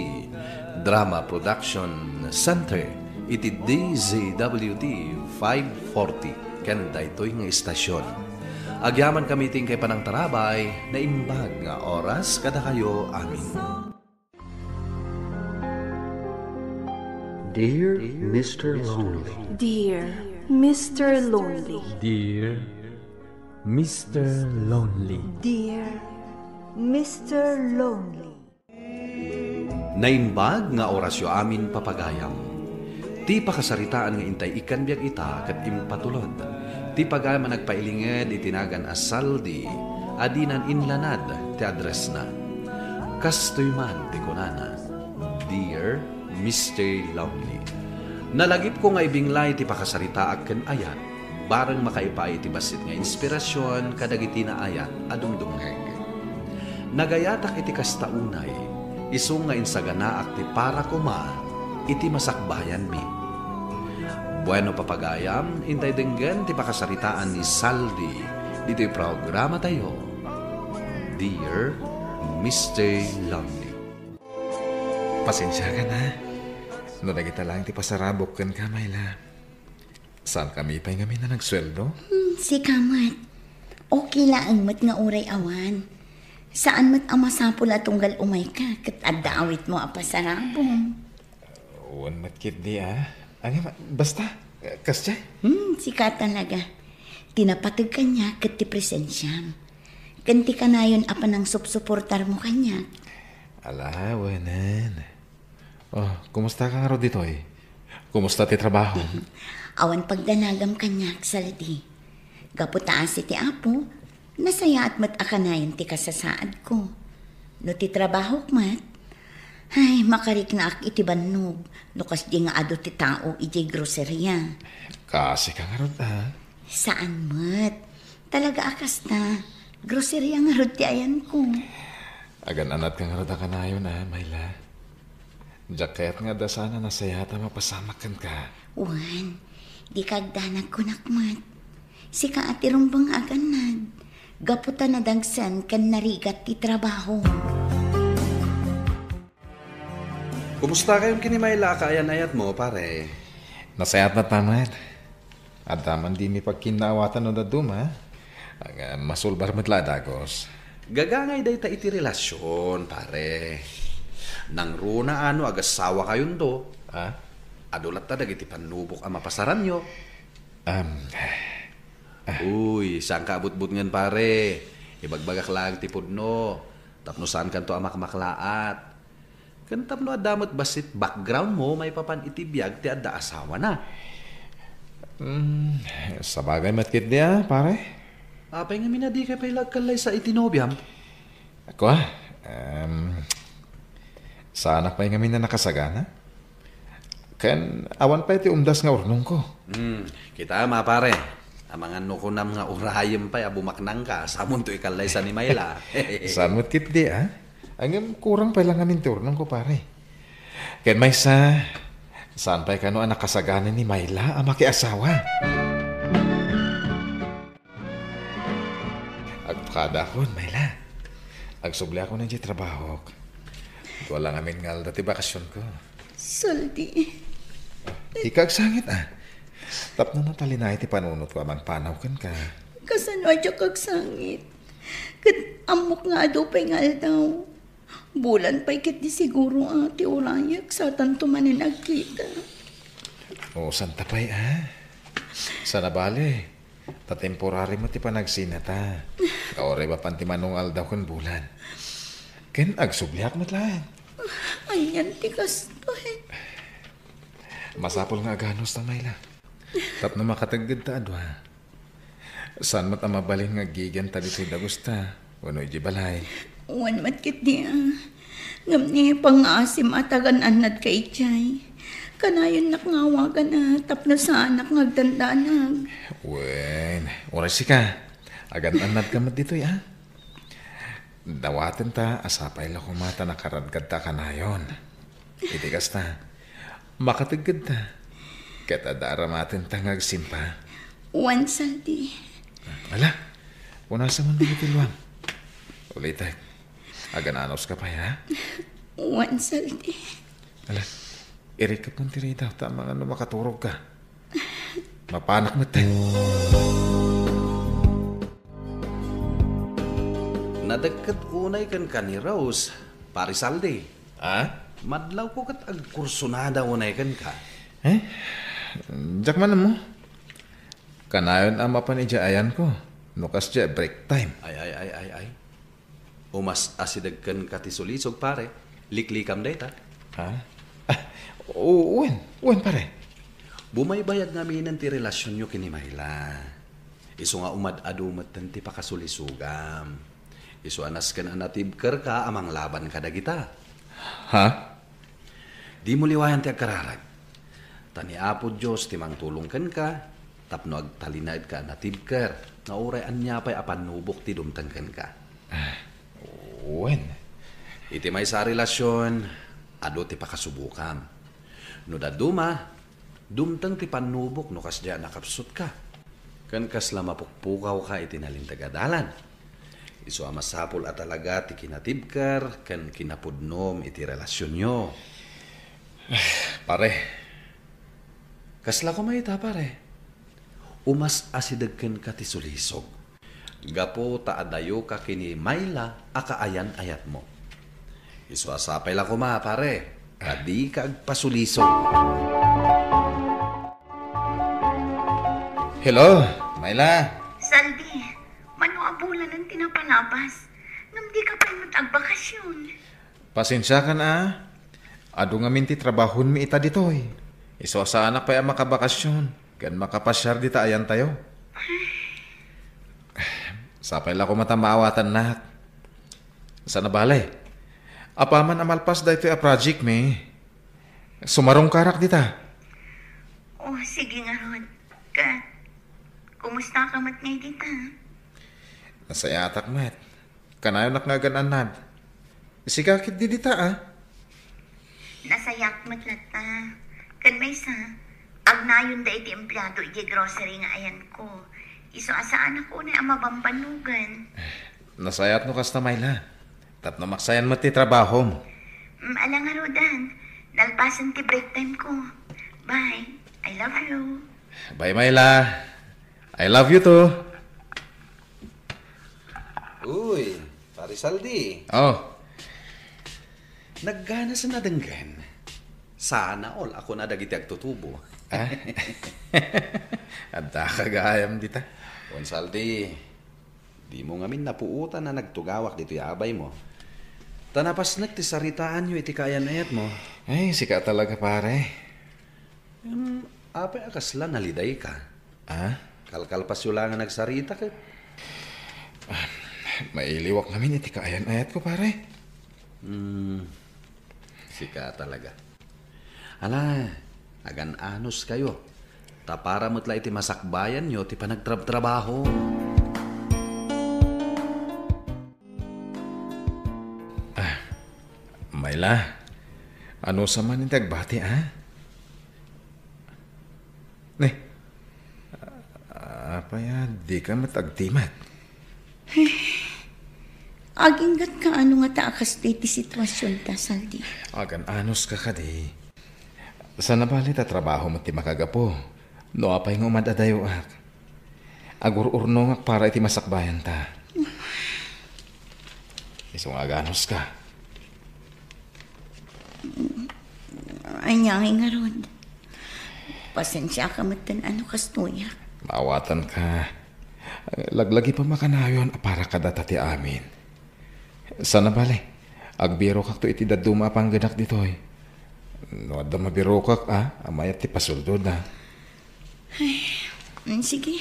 Drama Production Center iti D Z W T five forty ken daytoy nga istasyon. Agyamankami iti inkay panangtarabay, naimbag nga oras kadakayo amin. Dear Mister Lonely. Dear Mister Lonely. Dear Mister Lonely. Dear Mister Lonely. Naimbag nga orasyo amin, papagayam. Ti pakasaritaan nga intay ikkan biag ita ket impatulod. Ti pagayam a nagpailinged iti nagan a Saldi a dinan inlanad ti addressna. Kastoy man ti kunana, "Dear Mister Lonely, nalagipko nga ibinglay ti pakasaritaak ken ayat, bareng makaipaay iti bassit nga inspirasyon kadagiti naayat a dumdumngeg. Nagayatak iti kasta unay, isu nga insaganaak ti para koma iti masakbayanmi." Bueno, papagayam, intay denggen ti pakasaritaan ni Saldi ditoy programatayo, Dear Mister Lonely. Pasensiakan, ha? No dagita laeng ti pasarabok kenka, Myla. Saankami pay ngamin a nagsueldo? Hmm, sika met. Okay laeng met nga uray awan. Saan met a masapul a tunggal umayka ket adda awitmo a pasarabong. Wen met ketdi, a. Ngem, basta, kasdiay. Hmm, sika talaga. Ti napateg kaniak ket ti presensiam. Ken ti kanayon a panangsupsuportarmo kaniak. Ala, wenen. Oh, kumusta ka ngarud ditoy? Kumusta ti trabaho? Awan pagdanagam kaniak, Saldi. Gapu ta asi ti Apo, nasayaat met a kanayon ti kasasaadko. No ti trabahok met, ay, makariknaak iti bannog no kasdi nga adu ti tao idiay groceria. Kaasi ka ngarud, a? Saan met. Talaga a kasta. Groceria ngarud ti ayanko. Agan-anad ka ngarud a kanayon, a, Myla. Diak kayat nga adda saan a nasayaat a mapasamak kenka. Wen, dika agdanag, kunak met. Sika a ti rumbeng nga agan-anad. Gapu ta nadagsen ken narigat ti trabaho. Kumusta kayon ken ni Myla a kaayan-ayatmo, pare? Nasayaat met, pare. Adda man dimi pagkinnaawatan no dadduma, a, masulbar met la a dagus. Gagangay dayta iti relasion, pare. Nangruna a no agassawakayonto. A? Adu latta dagiti pannubok a mapasaranyo. Am, a. Uy, saanka a butbutngen, pare. Ibagbagak laeng ti pudno. Tapno saankanto a makmaklaat. Ken tapno adda met bassit backgroundmo maipapan iti biag ti adda asawana. Hmm, sabagay met ketdi a, pare. Apay ngamin a dika pay la agkallaysa iti nobiam? Ako, a, em, saanak pay ngamin a nakasagana. Ken awan pay ti umdas nga urnongko. Hmm, kitam a, pare. Amangan no kunam nga urayem pay a bumaknangka, samonto ikallaysa ni Myla. Saan met ketdi, a? Ngem kurang pay la ngamin ti urnongko, pare. Ken maysa, saan pay kano a nakasagana ni Myla a makiasawa? Agpakadaakon, Myla. Agsubliakon idiay trabahok. Dua la ngamin nga aldaw ti bakasionko. Saldi. Dika agsangit, a. Tapno natalinaed ti panunotko a mangpanaw kenka. Kasano a diak agsangit? Ket ammok nga adu pay nga aldaw. Bulan pay ketdi siguro a ti urayek satanto manen agkita. O, santa pay, a. Saan a bale. Ta temporary met ti panagsinata. Kauray mapan ti mano nga aldaw ken bulan. Ken agsubliak met laeng. Anian ti kastoy? Masapul nga aganusta, Myla. Tapno makateggedta a dua. Saan met a mabalin nga aggigenta ditoy dagusta wenno idiay balay? Wen met ketdi, a. Ngem ni pangngaasim a tagan-annadka idiay. Kanayonnak nga awagan a tapno saanak nga agdandanag. Wen, uray sika. Agan-annadka met ditoy, a. Dawatenta a sapay la koma ta nakaradgadta a kanayon. Iti kasta, makateggedta. Ket adda aramatenta nga agsimpa. Wen, Saldi. Ala, punasen man dagiti luam. Ulitek, agan-anuska pay, a? Wen, Saldi. Ala, irikep man ti ridaw, ta amangan no makaturogka. Mapanak met. Nadagket unay kenka ni Rose, Pare Saldi. A? Madlawko ket agkursonada unay kenka. E? Diak man ammo. Kanayon a mapan idiay ayanko no kasdiay a break time. Ay, ay, ay, ay, ay. Umas-asideg kenka ti sulisog, pare. Liklikam dayta. Ha? Ah, u-, wen, wen, pare. Bumaybayag ngaminen ti relasionyo ken ni Myla. Isu nga umad-adu metten ti pakasulisogam. Isu a nasken a natibkerka a manglaban kadagita. Ha? Dimo liwayan ti agkararag. Ta ni Apo Dios ti mangtulong kenka, tapno agtalinaedka a natibker, nga uray ania pay a pannubok ti dumteng kenka. Ah, wen. Iti maysa a relasion, adu ti pakasubokam. No dadduma, dumteng ti pannubok no kasdiay a nakapsutka. Ken kasla mapukpukawka iti nalinteg a dalan. Isu a masapul a talaga ti kinatibker ken kinapudnom iti relasionyo. Pare. Kasla koma ita, pare. Umas-asideg kenka ti sulisog. Gapu ta adayoka ken ni Myla a kaayan-ayatmo. Isu a sapay la koma, pare, ta dika agpasulisog. Hello, Myla. Saldi, mano a bulanen ti napalabas? Ngem dika pay met agbakasyon. Pasensiakan a. Adu ngamin ti trabahonmi ita ditoy. Isu a saanak pay a makabakasyon ken makapasiar dita ayantayo. Sapay la koma ta maawatannak. Sana bale, apaman a malpas daytoy a project mi, sumarungkarak dita. Oh, sige ngarud. Ket, kumustaka met ngay dita? Nasayatak met. Kanayonak nga agan-annad. Sika ketdi dita, a? Nasayaat met latta. Ken maysa, agnayonda iti empleado idiay grocery nga ayanko. Isu a saanak unay a mabambannogan. Nasayaat no kasta, Myla. Tapno maksayan met ti trabahom. Mm, ala ngaruden. Nalpasen ti break time ko. Bye. I love you. Bye, Myla. I love you too. Uy, Pare Saldi. Oh. Nagganas a nadenggen. Sana all a kuna dagiti agtutubo. Ah? Addaka gayam dita. Wen Saldi, dimo ngamin napuotan a nagtugawak ditoy abaymo. Ta napasnek ti saritaanyo iti kaayan-ayatmo. Ay, sika talaga, pare. Em, apay a kasla nalidayka? Ah? Kalkalpasyo la nga nagsarita ket. Ah, mailiwak ngamin iti kaayan-ayatko, pare. Hmm, sika talaga. Ala, agan-anos kayo. Ta para met la iti masakbayanyo ti panagtrabtrabaho. Ah, Myla, ano sa man ti agbati, a? Ne, apay a dika met agtimek? Aginggatka ano ngata a kastoy ti situasionta, Saldi? Agan-anoska kadi. Sana bale ta trabaho met ti makagapu. No apay nga umad-adayoak. Agur-urnongak para iti masakbayanta. Isu nga aganuska. Ania ngay ngarud? Pasensiaka metten a no kastoyak. Maawatanka. Laglagipem a kanayon a para kadata ti amin. Sana bale, agbirokakto iti dadduma a panggedak ditoy. No adda mabirokak, a, a mayat ti pasuldoda. Ay, mm, sige.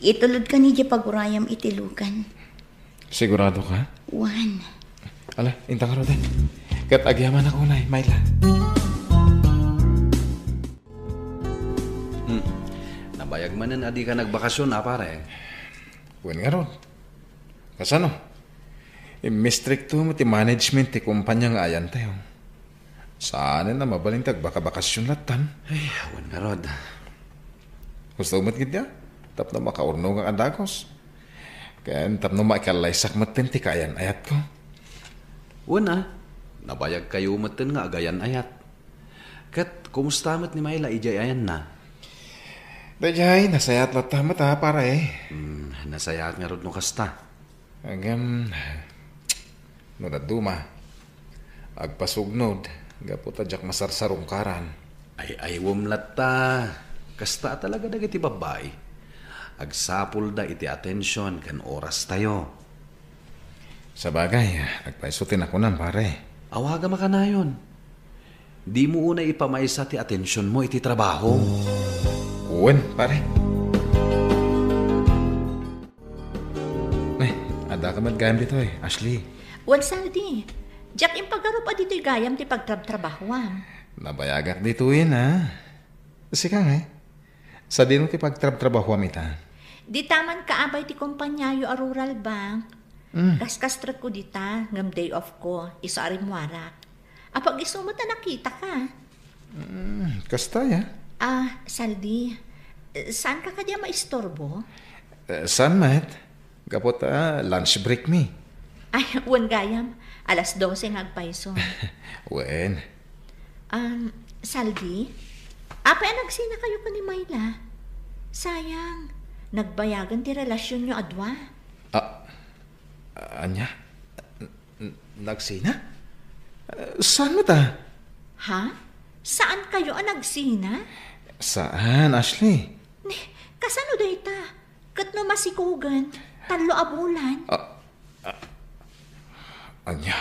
Itulodkan idiay pagurayam iti lugan. Siguradoka? Wen. Ala, inta ngaruden. Ket agyamanak unay, Myla. Hmm. Nabayag manen a dika nagbakasyon, a, pare? Wen ngarud. Kasano? Immistrikto met ti management ti kumpanya nga ayantayo. Saanen a mabalin ti agbakabakasyon lattan. Ay, awan ngarud. Gusto met ketdi a tapno makaurnongak a dagus. Ken tapno maikallaysak metten ti kaayan-ayatko. Wen a, nabayagkayo metten nga agayan-ayat. Ket kumusta met ni Myla idiay ayanna? Daydiay, nasayaat latta met a, pare. Hmm, nasayaat ngarud no kasta. Ngem, no dadduma, agpasugnod, gapu ta diak masarsarungkaran. Ay-aywem latta, kasta a talaga dagiti babbai. Agsapulda iti atension ken orastayo. Sabagay, agpayso ti nakunam, pare. Awagam a kanayon. Dimo unay ipamaysa ti atensionmo iti trabaho. Wen, pare. Eh, adda ka met gayam ditoy, Ashley. Wen, Saldi. Diak impagarup a ditoy gayam ti pagtrabtrabahoam. Nabayagak ditoyen, ha? Sika ngay? Sadino ti pagtrabtrabahoam ita? Dita man kaabay ti kompaniayo a Rural Bank. Mm. Kaskastrekko dita, ngem day off ko, isu a rimmuarak. Apag-isu met a nakitaka. Mm, kasta, ya? Ah, Saldi, saanka kadi a maisturbo? Eh, saan met? Gapu ta lunch break mi. Ay, wen gayam. Alas dose nga agpayso. Wen. Um, Saldi, apay a nagsinakayo ken ni Myla? Sayang, nagbayagen ti relasionyo a dua. Ah, ania? N-, n-, nagsina? Eh, saan met a? Ha? Saankayo a nagsina? Saan, Ashley? Ni, kasano dayta? Ket no masikogen, tallo a bulan. Ah, ah, ania?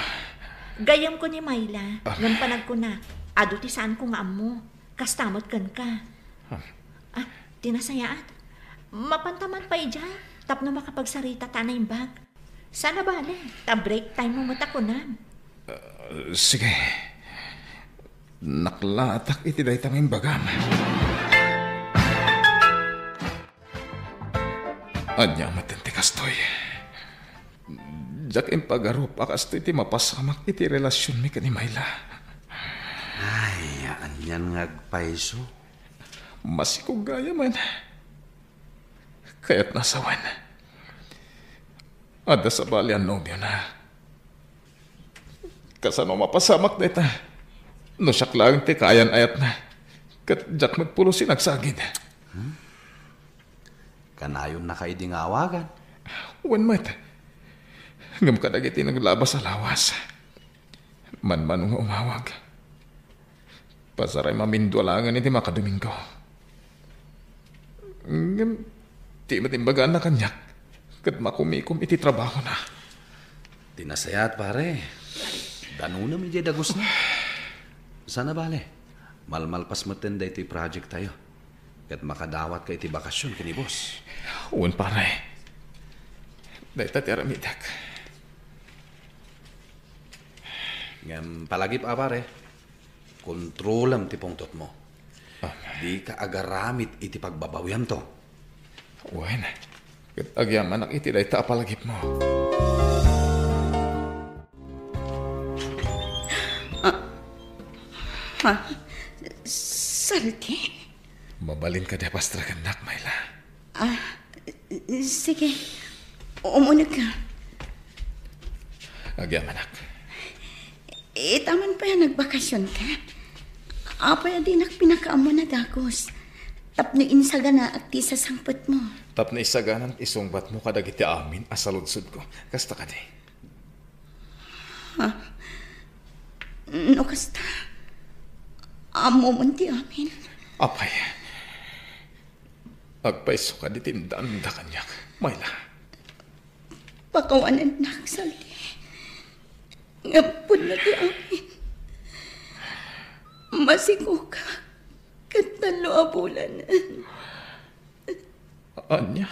Gayyemko ni Myla, ah, ngem panagkunak, adu ti saanko nga ammo. Kasta met kenka. Ah. Ah, ti nasayaat. Mapanta man pay idiay, tapno makapagsaritata a naimbag. Saan a bale, ta break time mo met a kunam. Ah, sige. Naklatak iti dayta nga imbagam. Ania met ti kastoy? Diak impagarup a kastoy ti mapasamak iti relasionmi ken ni Myla. Ay, anian nga agpayso? Masikog gayam. Kayatna a sawen. Adda sabali a nobiona. Kasano mapasamak dayta? No siak laeng ti kaayan-ayatna, ket diak met pulos ti nagsagid. Hmm? Kanayonnaka idi nga awagan? Wen met. Ngem kadagiti naglabas a lawas, manmano nga umawag. Pasaray mamindua laengen iti makadomingo. Ngem, ti met imbagana kaniak, ket makumikom iti trabahona. Ti nasayaat, pare. Danonam idiay dagusna. Saan a bale, malmalpas metten daytoy project tayo. Ket makadawatka iti bakasion ken ni boss. Wen, pare. Dayta ti aramidek. Ngem palagip a, pare, kontrolam ti pungtotmo. Ah. Dika agaramid iti pagbabawiamto. Wen, ket agyamanak iti dayta a palagipmo. Ah, ha? Saldi? Mabalin kadi a pastragannak, Myla? Ah, sige. Umunegka. Agyamanak. Ita man pay a nagbakasionka. Apay a dinak pinakaammo a dagus? Tapno insaganaak ti sasangpetmo. Tapno isaganam ti sungbatmo kadagiti amin a saludsodko. Kasta kadi? Ha? No kasta, ammom ti amin. Apay, agpayso kadi ti indanda kaniak, Myla? Pakawanennak, Saldi. Ngem pudno ti amin. Masikogak ket tallo a bulanen. Ania?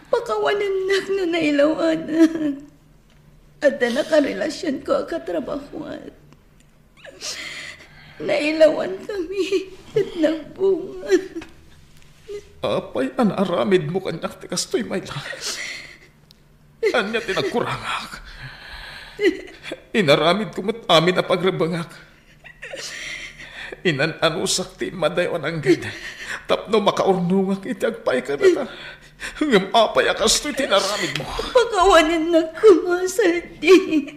Pakawanennak no nailawanak. Adda nakarelasionko a katrabahoan. Nailawankami ket nagbunga. Apay a naaramidmo kaniak ti kastoy, Myla? Ania ti nagkurangak? Inaramidko met amin a pagrebbengak. Inan-anusak ti immadayo a nangged tapno makaurnongak iti agpayka data. Ngem apay a kastoy ti inaramidmo? Pakawanennak koma, Saldi.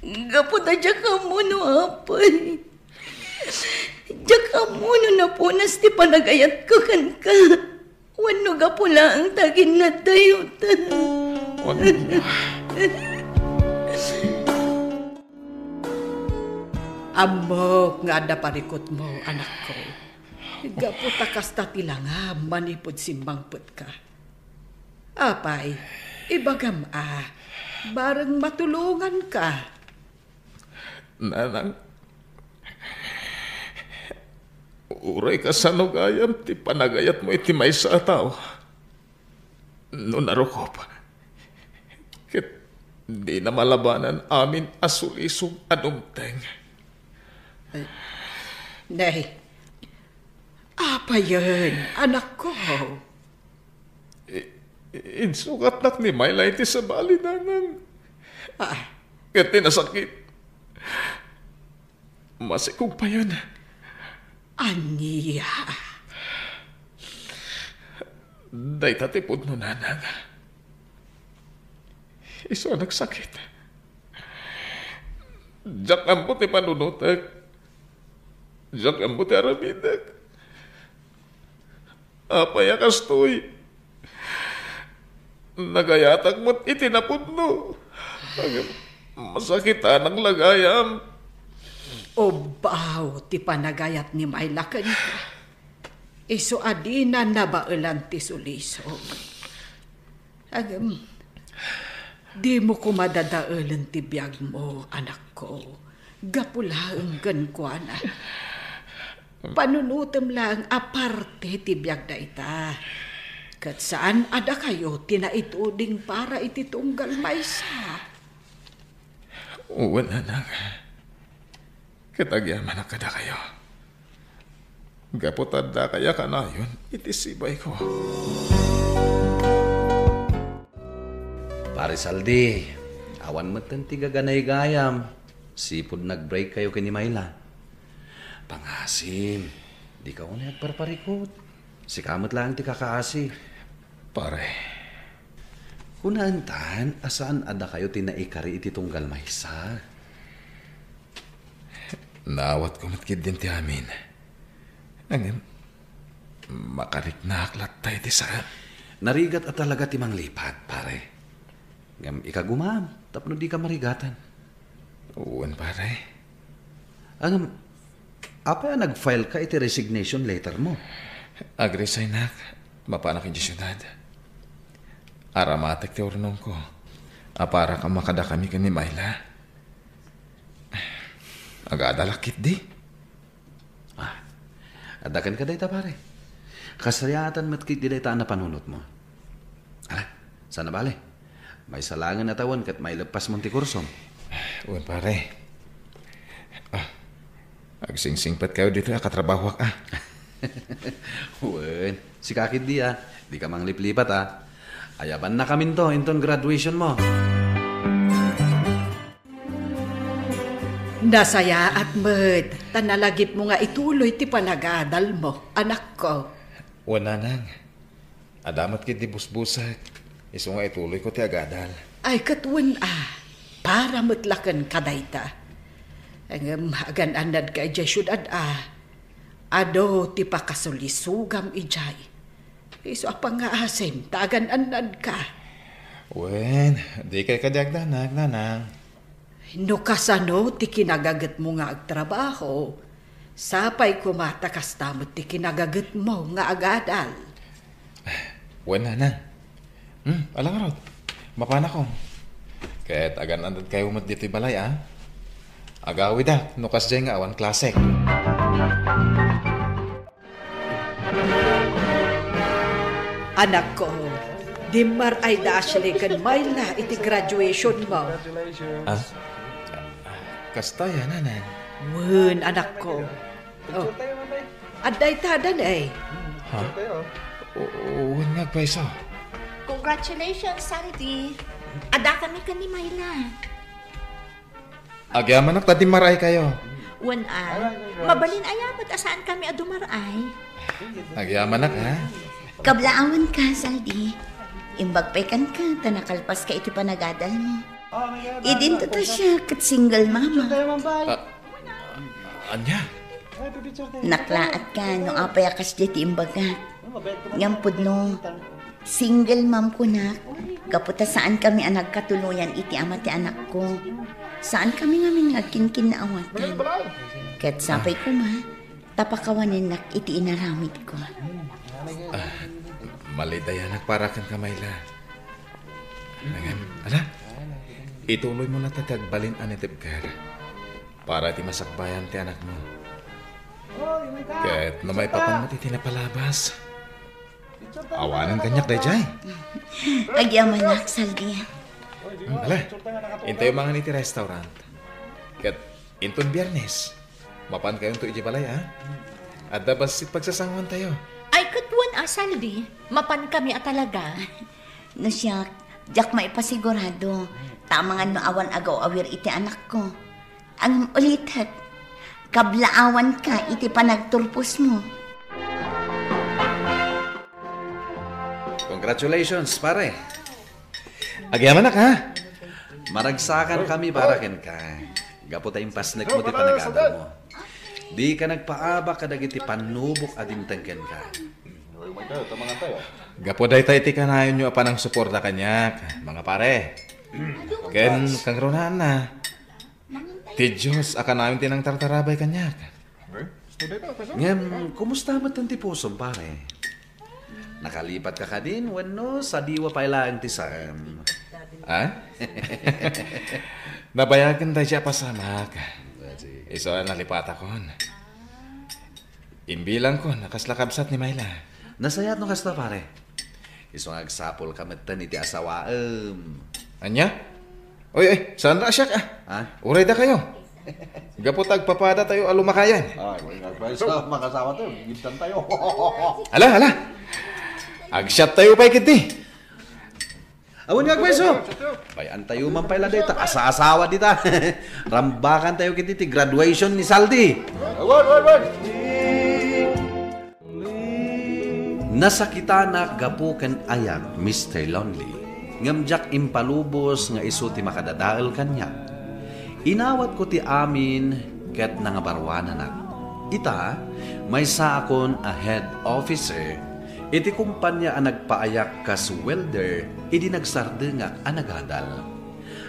Gapu ta diak ammo no apay. Diak ammo no napunas ti panagayatko kenka. Wenno gapu laeng ta aginnadtayo ta. Ammok nga adda parikutmo, anakko. Gapu ta kasta ti langam manipud simmangpetka. Apay, Ibagam a, bareng matulonganka. Nanang, uray kasano gayam ti panagayatmo iti maysa a tao, no narukop, ket dina malabanan amin a sulisog a dumteng. Nay, apayen, anakko? I-, insukatnak ni Myla iti sabali, Nanang. Ah. Ket ti nasakit, masikog payen. Ania? Dayta ti pudno, Nanang. Isu a nagsakit. Diak ammo ti panunotek. Diak ammo ti aramidek. Apay a kastoy? Nagayatak met iti napudno. Ngem masakitanak la gayam. Ubbaw ti panagayat ni Myla kenka. Isu a dina nabaelan ti sulisog. Ngem, dimo koma dadaelen ti biagmo, anakko. Gapu laeng kenkuana. Panunotem laeng a parte ti biag dayta. Ket saan a dakayo ti naituding para iti tunggal maysa. Wen, Nanang. Ket agyamanak kadakayo. Gapu ta addakayo a kanayon iti sibayko. Pare Saldi, awan metten ti gaganay gayam. Sipud nag-break kayo ken ni Myla. Pangasim, dika unay agparparikut. Sika met laeng ti kakaasi. Pare. Kunaentan a saan a dakayo ti naikari iti tunggal maysa. Naawatko met ketdin ti amin. Ngem, makariknaak latta iti saan. Narigat a talaga ti manglipat, pare. Ngem ikagumam tapno dika marigatan. Wen, pare. Ngem, apay a nag-file ka iti resignation letter mo? Ag-resignak, mapanak idiay siudad. Aramatek ti urnongko a para kamakadakami ken ni Myla. Agadalak ketdi. Ah, adda kenka dayta, pare. Kasariatan met ketdi dayta a napanunotmo. Ala, saan a bale. Maysa laengen a tawen ket maileppasmon ti kursom. Wen, pare. Ah, agsingsingpet kayo ditoy a katrabahoak, ah. Wen, sika ketdi, ah. Dika mangliplipat, ah. Ayabannakaminto inton graduation mo. Nasayaat met ta nalagipmo nga ituloy ti panagadalmo, anakko. Wen, Nanang. Adda met ketdi busbusek, isu nga ituloyko ti agadal. Ay, ket wen a, para met la kenka dayta. Ngem agan-annadka idiay siudad a, adu ti pakasulisogam idiay. Isu a pangngaasim ta agan-annadka. Wen, dikay kadi agdanag, Nanang. No kasano ti kinagagetmo nga agtrabaho, sapay koma ta kasta met ti kinagagetmo nga agadal. Wen, Nanang. Hmm, ala ngarud. Mapanakon. Ket agan-annadkayo met ditoy balay, a? Agawidak no kasdiay nga awan klasek. Anakko, dimmar-ay da Ashley ken Myla iti graduation mo. Ah? Kasta ya, Nanang. Wen, anakko. Oh. Adda ita, Danay. Ha? O, o, wen nga agpayso. Congratulations, Sandy. Adda kami ken ni Myla. Agyamanak ta dimmar-ay kayo. Wen a, mabalin aya met a saan kami a dumar-ay. Agyamanak, ha? Kablaawan ka, Saldi. Imbag pay kenka ta nakalpas ka iti panagadal mo. Idinto ta siya ket single mama. Ah, anya? Naklaat ka no apay a kasdiay ti imbagak. Ngem pudno, single mom kunak, gapu ta saan kami a nagkatuloyan iti ama ti anakko. Saan kami ngamin nga agkinkinnaawatan. Ket sapay koma, ta pakawanennak iti inaramidko. Ah, malidayanak para kenka, Myla. Ala, ituloy mo na ta ti agbalin a natibker para ti masakbayan ti anakmo. Ket no maipapan met iti napalabas, awanen kaniak daydiay. Agyamanak, Saldi. Hmm, ala, intayo mangan iti restaurant. Ket inton Biernes, mapankayonto iti balay, a? Adda bassit pagsasangoantayo. Ay, ket wen a, Saldi, mapankami a talaga. No siak, diak maipasigurado, ta amangan no awan agaw-awir iti anakko. Ngem ulitek, kablaawanka iti panagturposmo. Congratulations, pare. Agyamanak, ha? Maragsakan kami para kenka. Gapu ta impasnekmo ti panagadalmo. Dika nagpaabak kadagiti pannubok a dimteng kenka. Gapu dayta iti kanayonyo a panangsuporta kaniak, mga pare. Ken kangrunaanna, ti Dios a kanayon ti nangtartarabay kaniak. Ngem, kumusta met ti pusom, pare? Nakalipatka kadin wenno sadiwa pay laeng ti saem? Ha? Nabayagen daydi a pasamak. Isu a nalipatakon. Imbilangkon a kasla kabsat ni Myla. Nasayaat no kasta, pare. Isu nga agsapulka metten iti asawaem. Ania? Oy, oy, saan ra siak, a? Ha? Uray dakayo. Gapu ta agpapadatayo a lumakayan. Ay, wen nga agpayso, makasawa tayo, gigidtan tayo. Ala, ala. Agsiat tayo pay ketdi. Awan nga agpayso. Pay-an tayo man pay la dayta, asa-asawa dita. Rambakan tayo ketdi ti graduation ni Saldi. Awan, awan, awan. Nasakitanak gapu ken ayak, Mister Lonely, ngem diak impalubos nga isu ti makadadael kaniak. Inawatko ti amin ket nangabaruananak. Ita, maysaakon a head officer iti kumpania a nagpaayak kas welder idi nagsardengak a nagadal.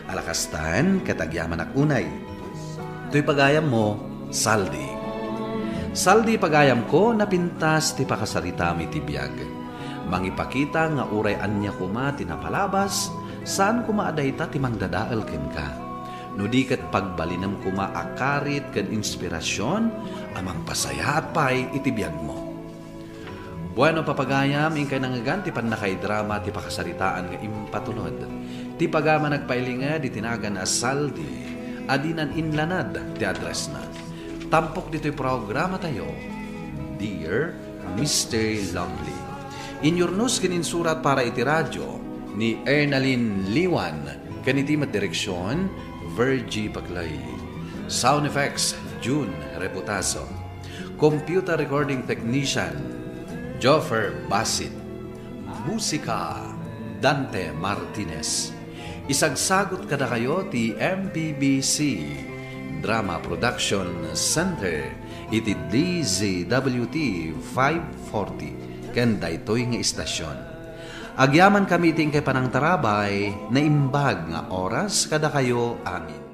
Ala kastan, ket agyamanak unay. Toy pagayammo, Saldi. Saldi, pagayamko, napintas ti pakasaritami ti biag. Mangipakita nga uray ania koma ti napalabas, saan koma a dayta ti mangdadael kenka. No di ket pagbalinem koma a karit ken inspirasion a mangpasayaat pay iti biagmo. Bueno, papagayam, inkay nangngegan ti pannakaidrama ti pakasaritaan nga impatulod. Ti pagayam a nagpailinged iti nagan a Saldi a dinan inlanad ti addressna. Tampok ditoy programatayo, Dear Mister Lonely. Inyurnos ken insurat para iti radio ni Ernalyn Liwan ken iti met direksion, Virgie Paclay. Sound effects, June Reputaso. Computer recording technician, Joffer Basit. Musika, Dante Martinez. Isagsagut kadakayo ti M P B C Drama Production Center iti D Z W T five forty ken daytoy nga istasion. Agyamankami iti inkay panangtarabay, naimbag nga oras kadakayo amin.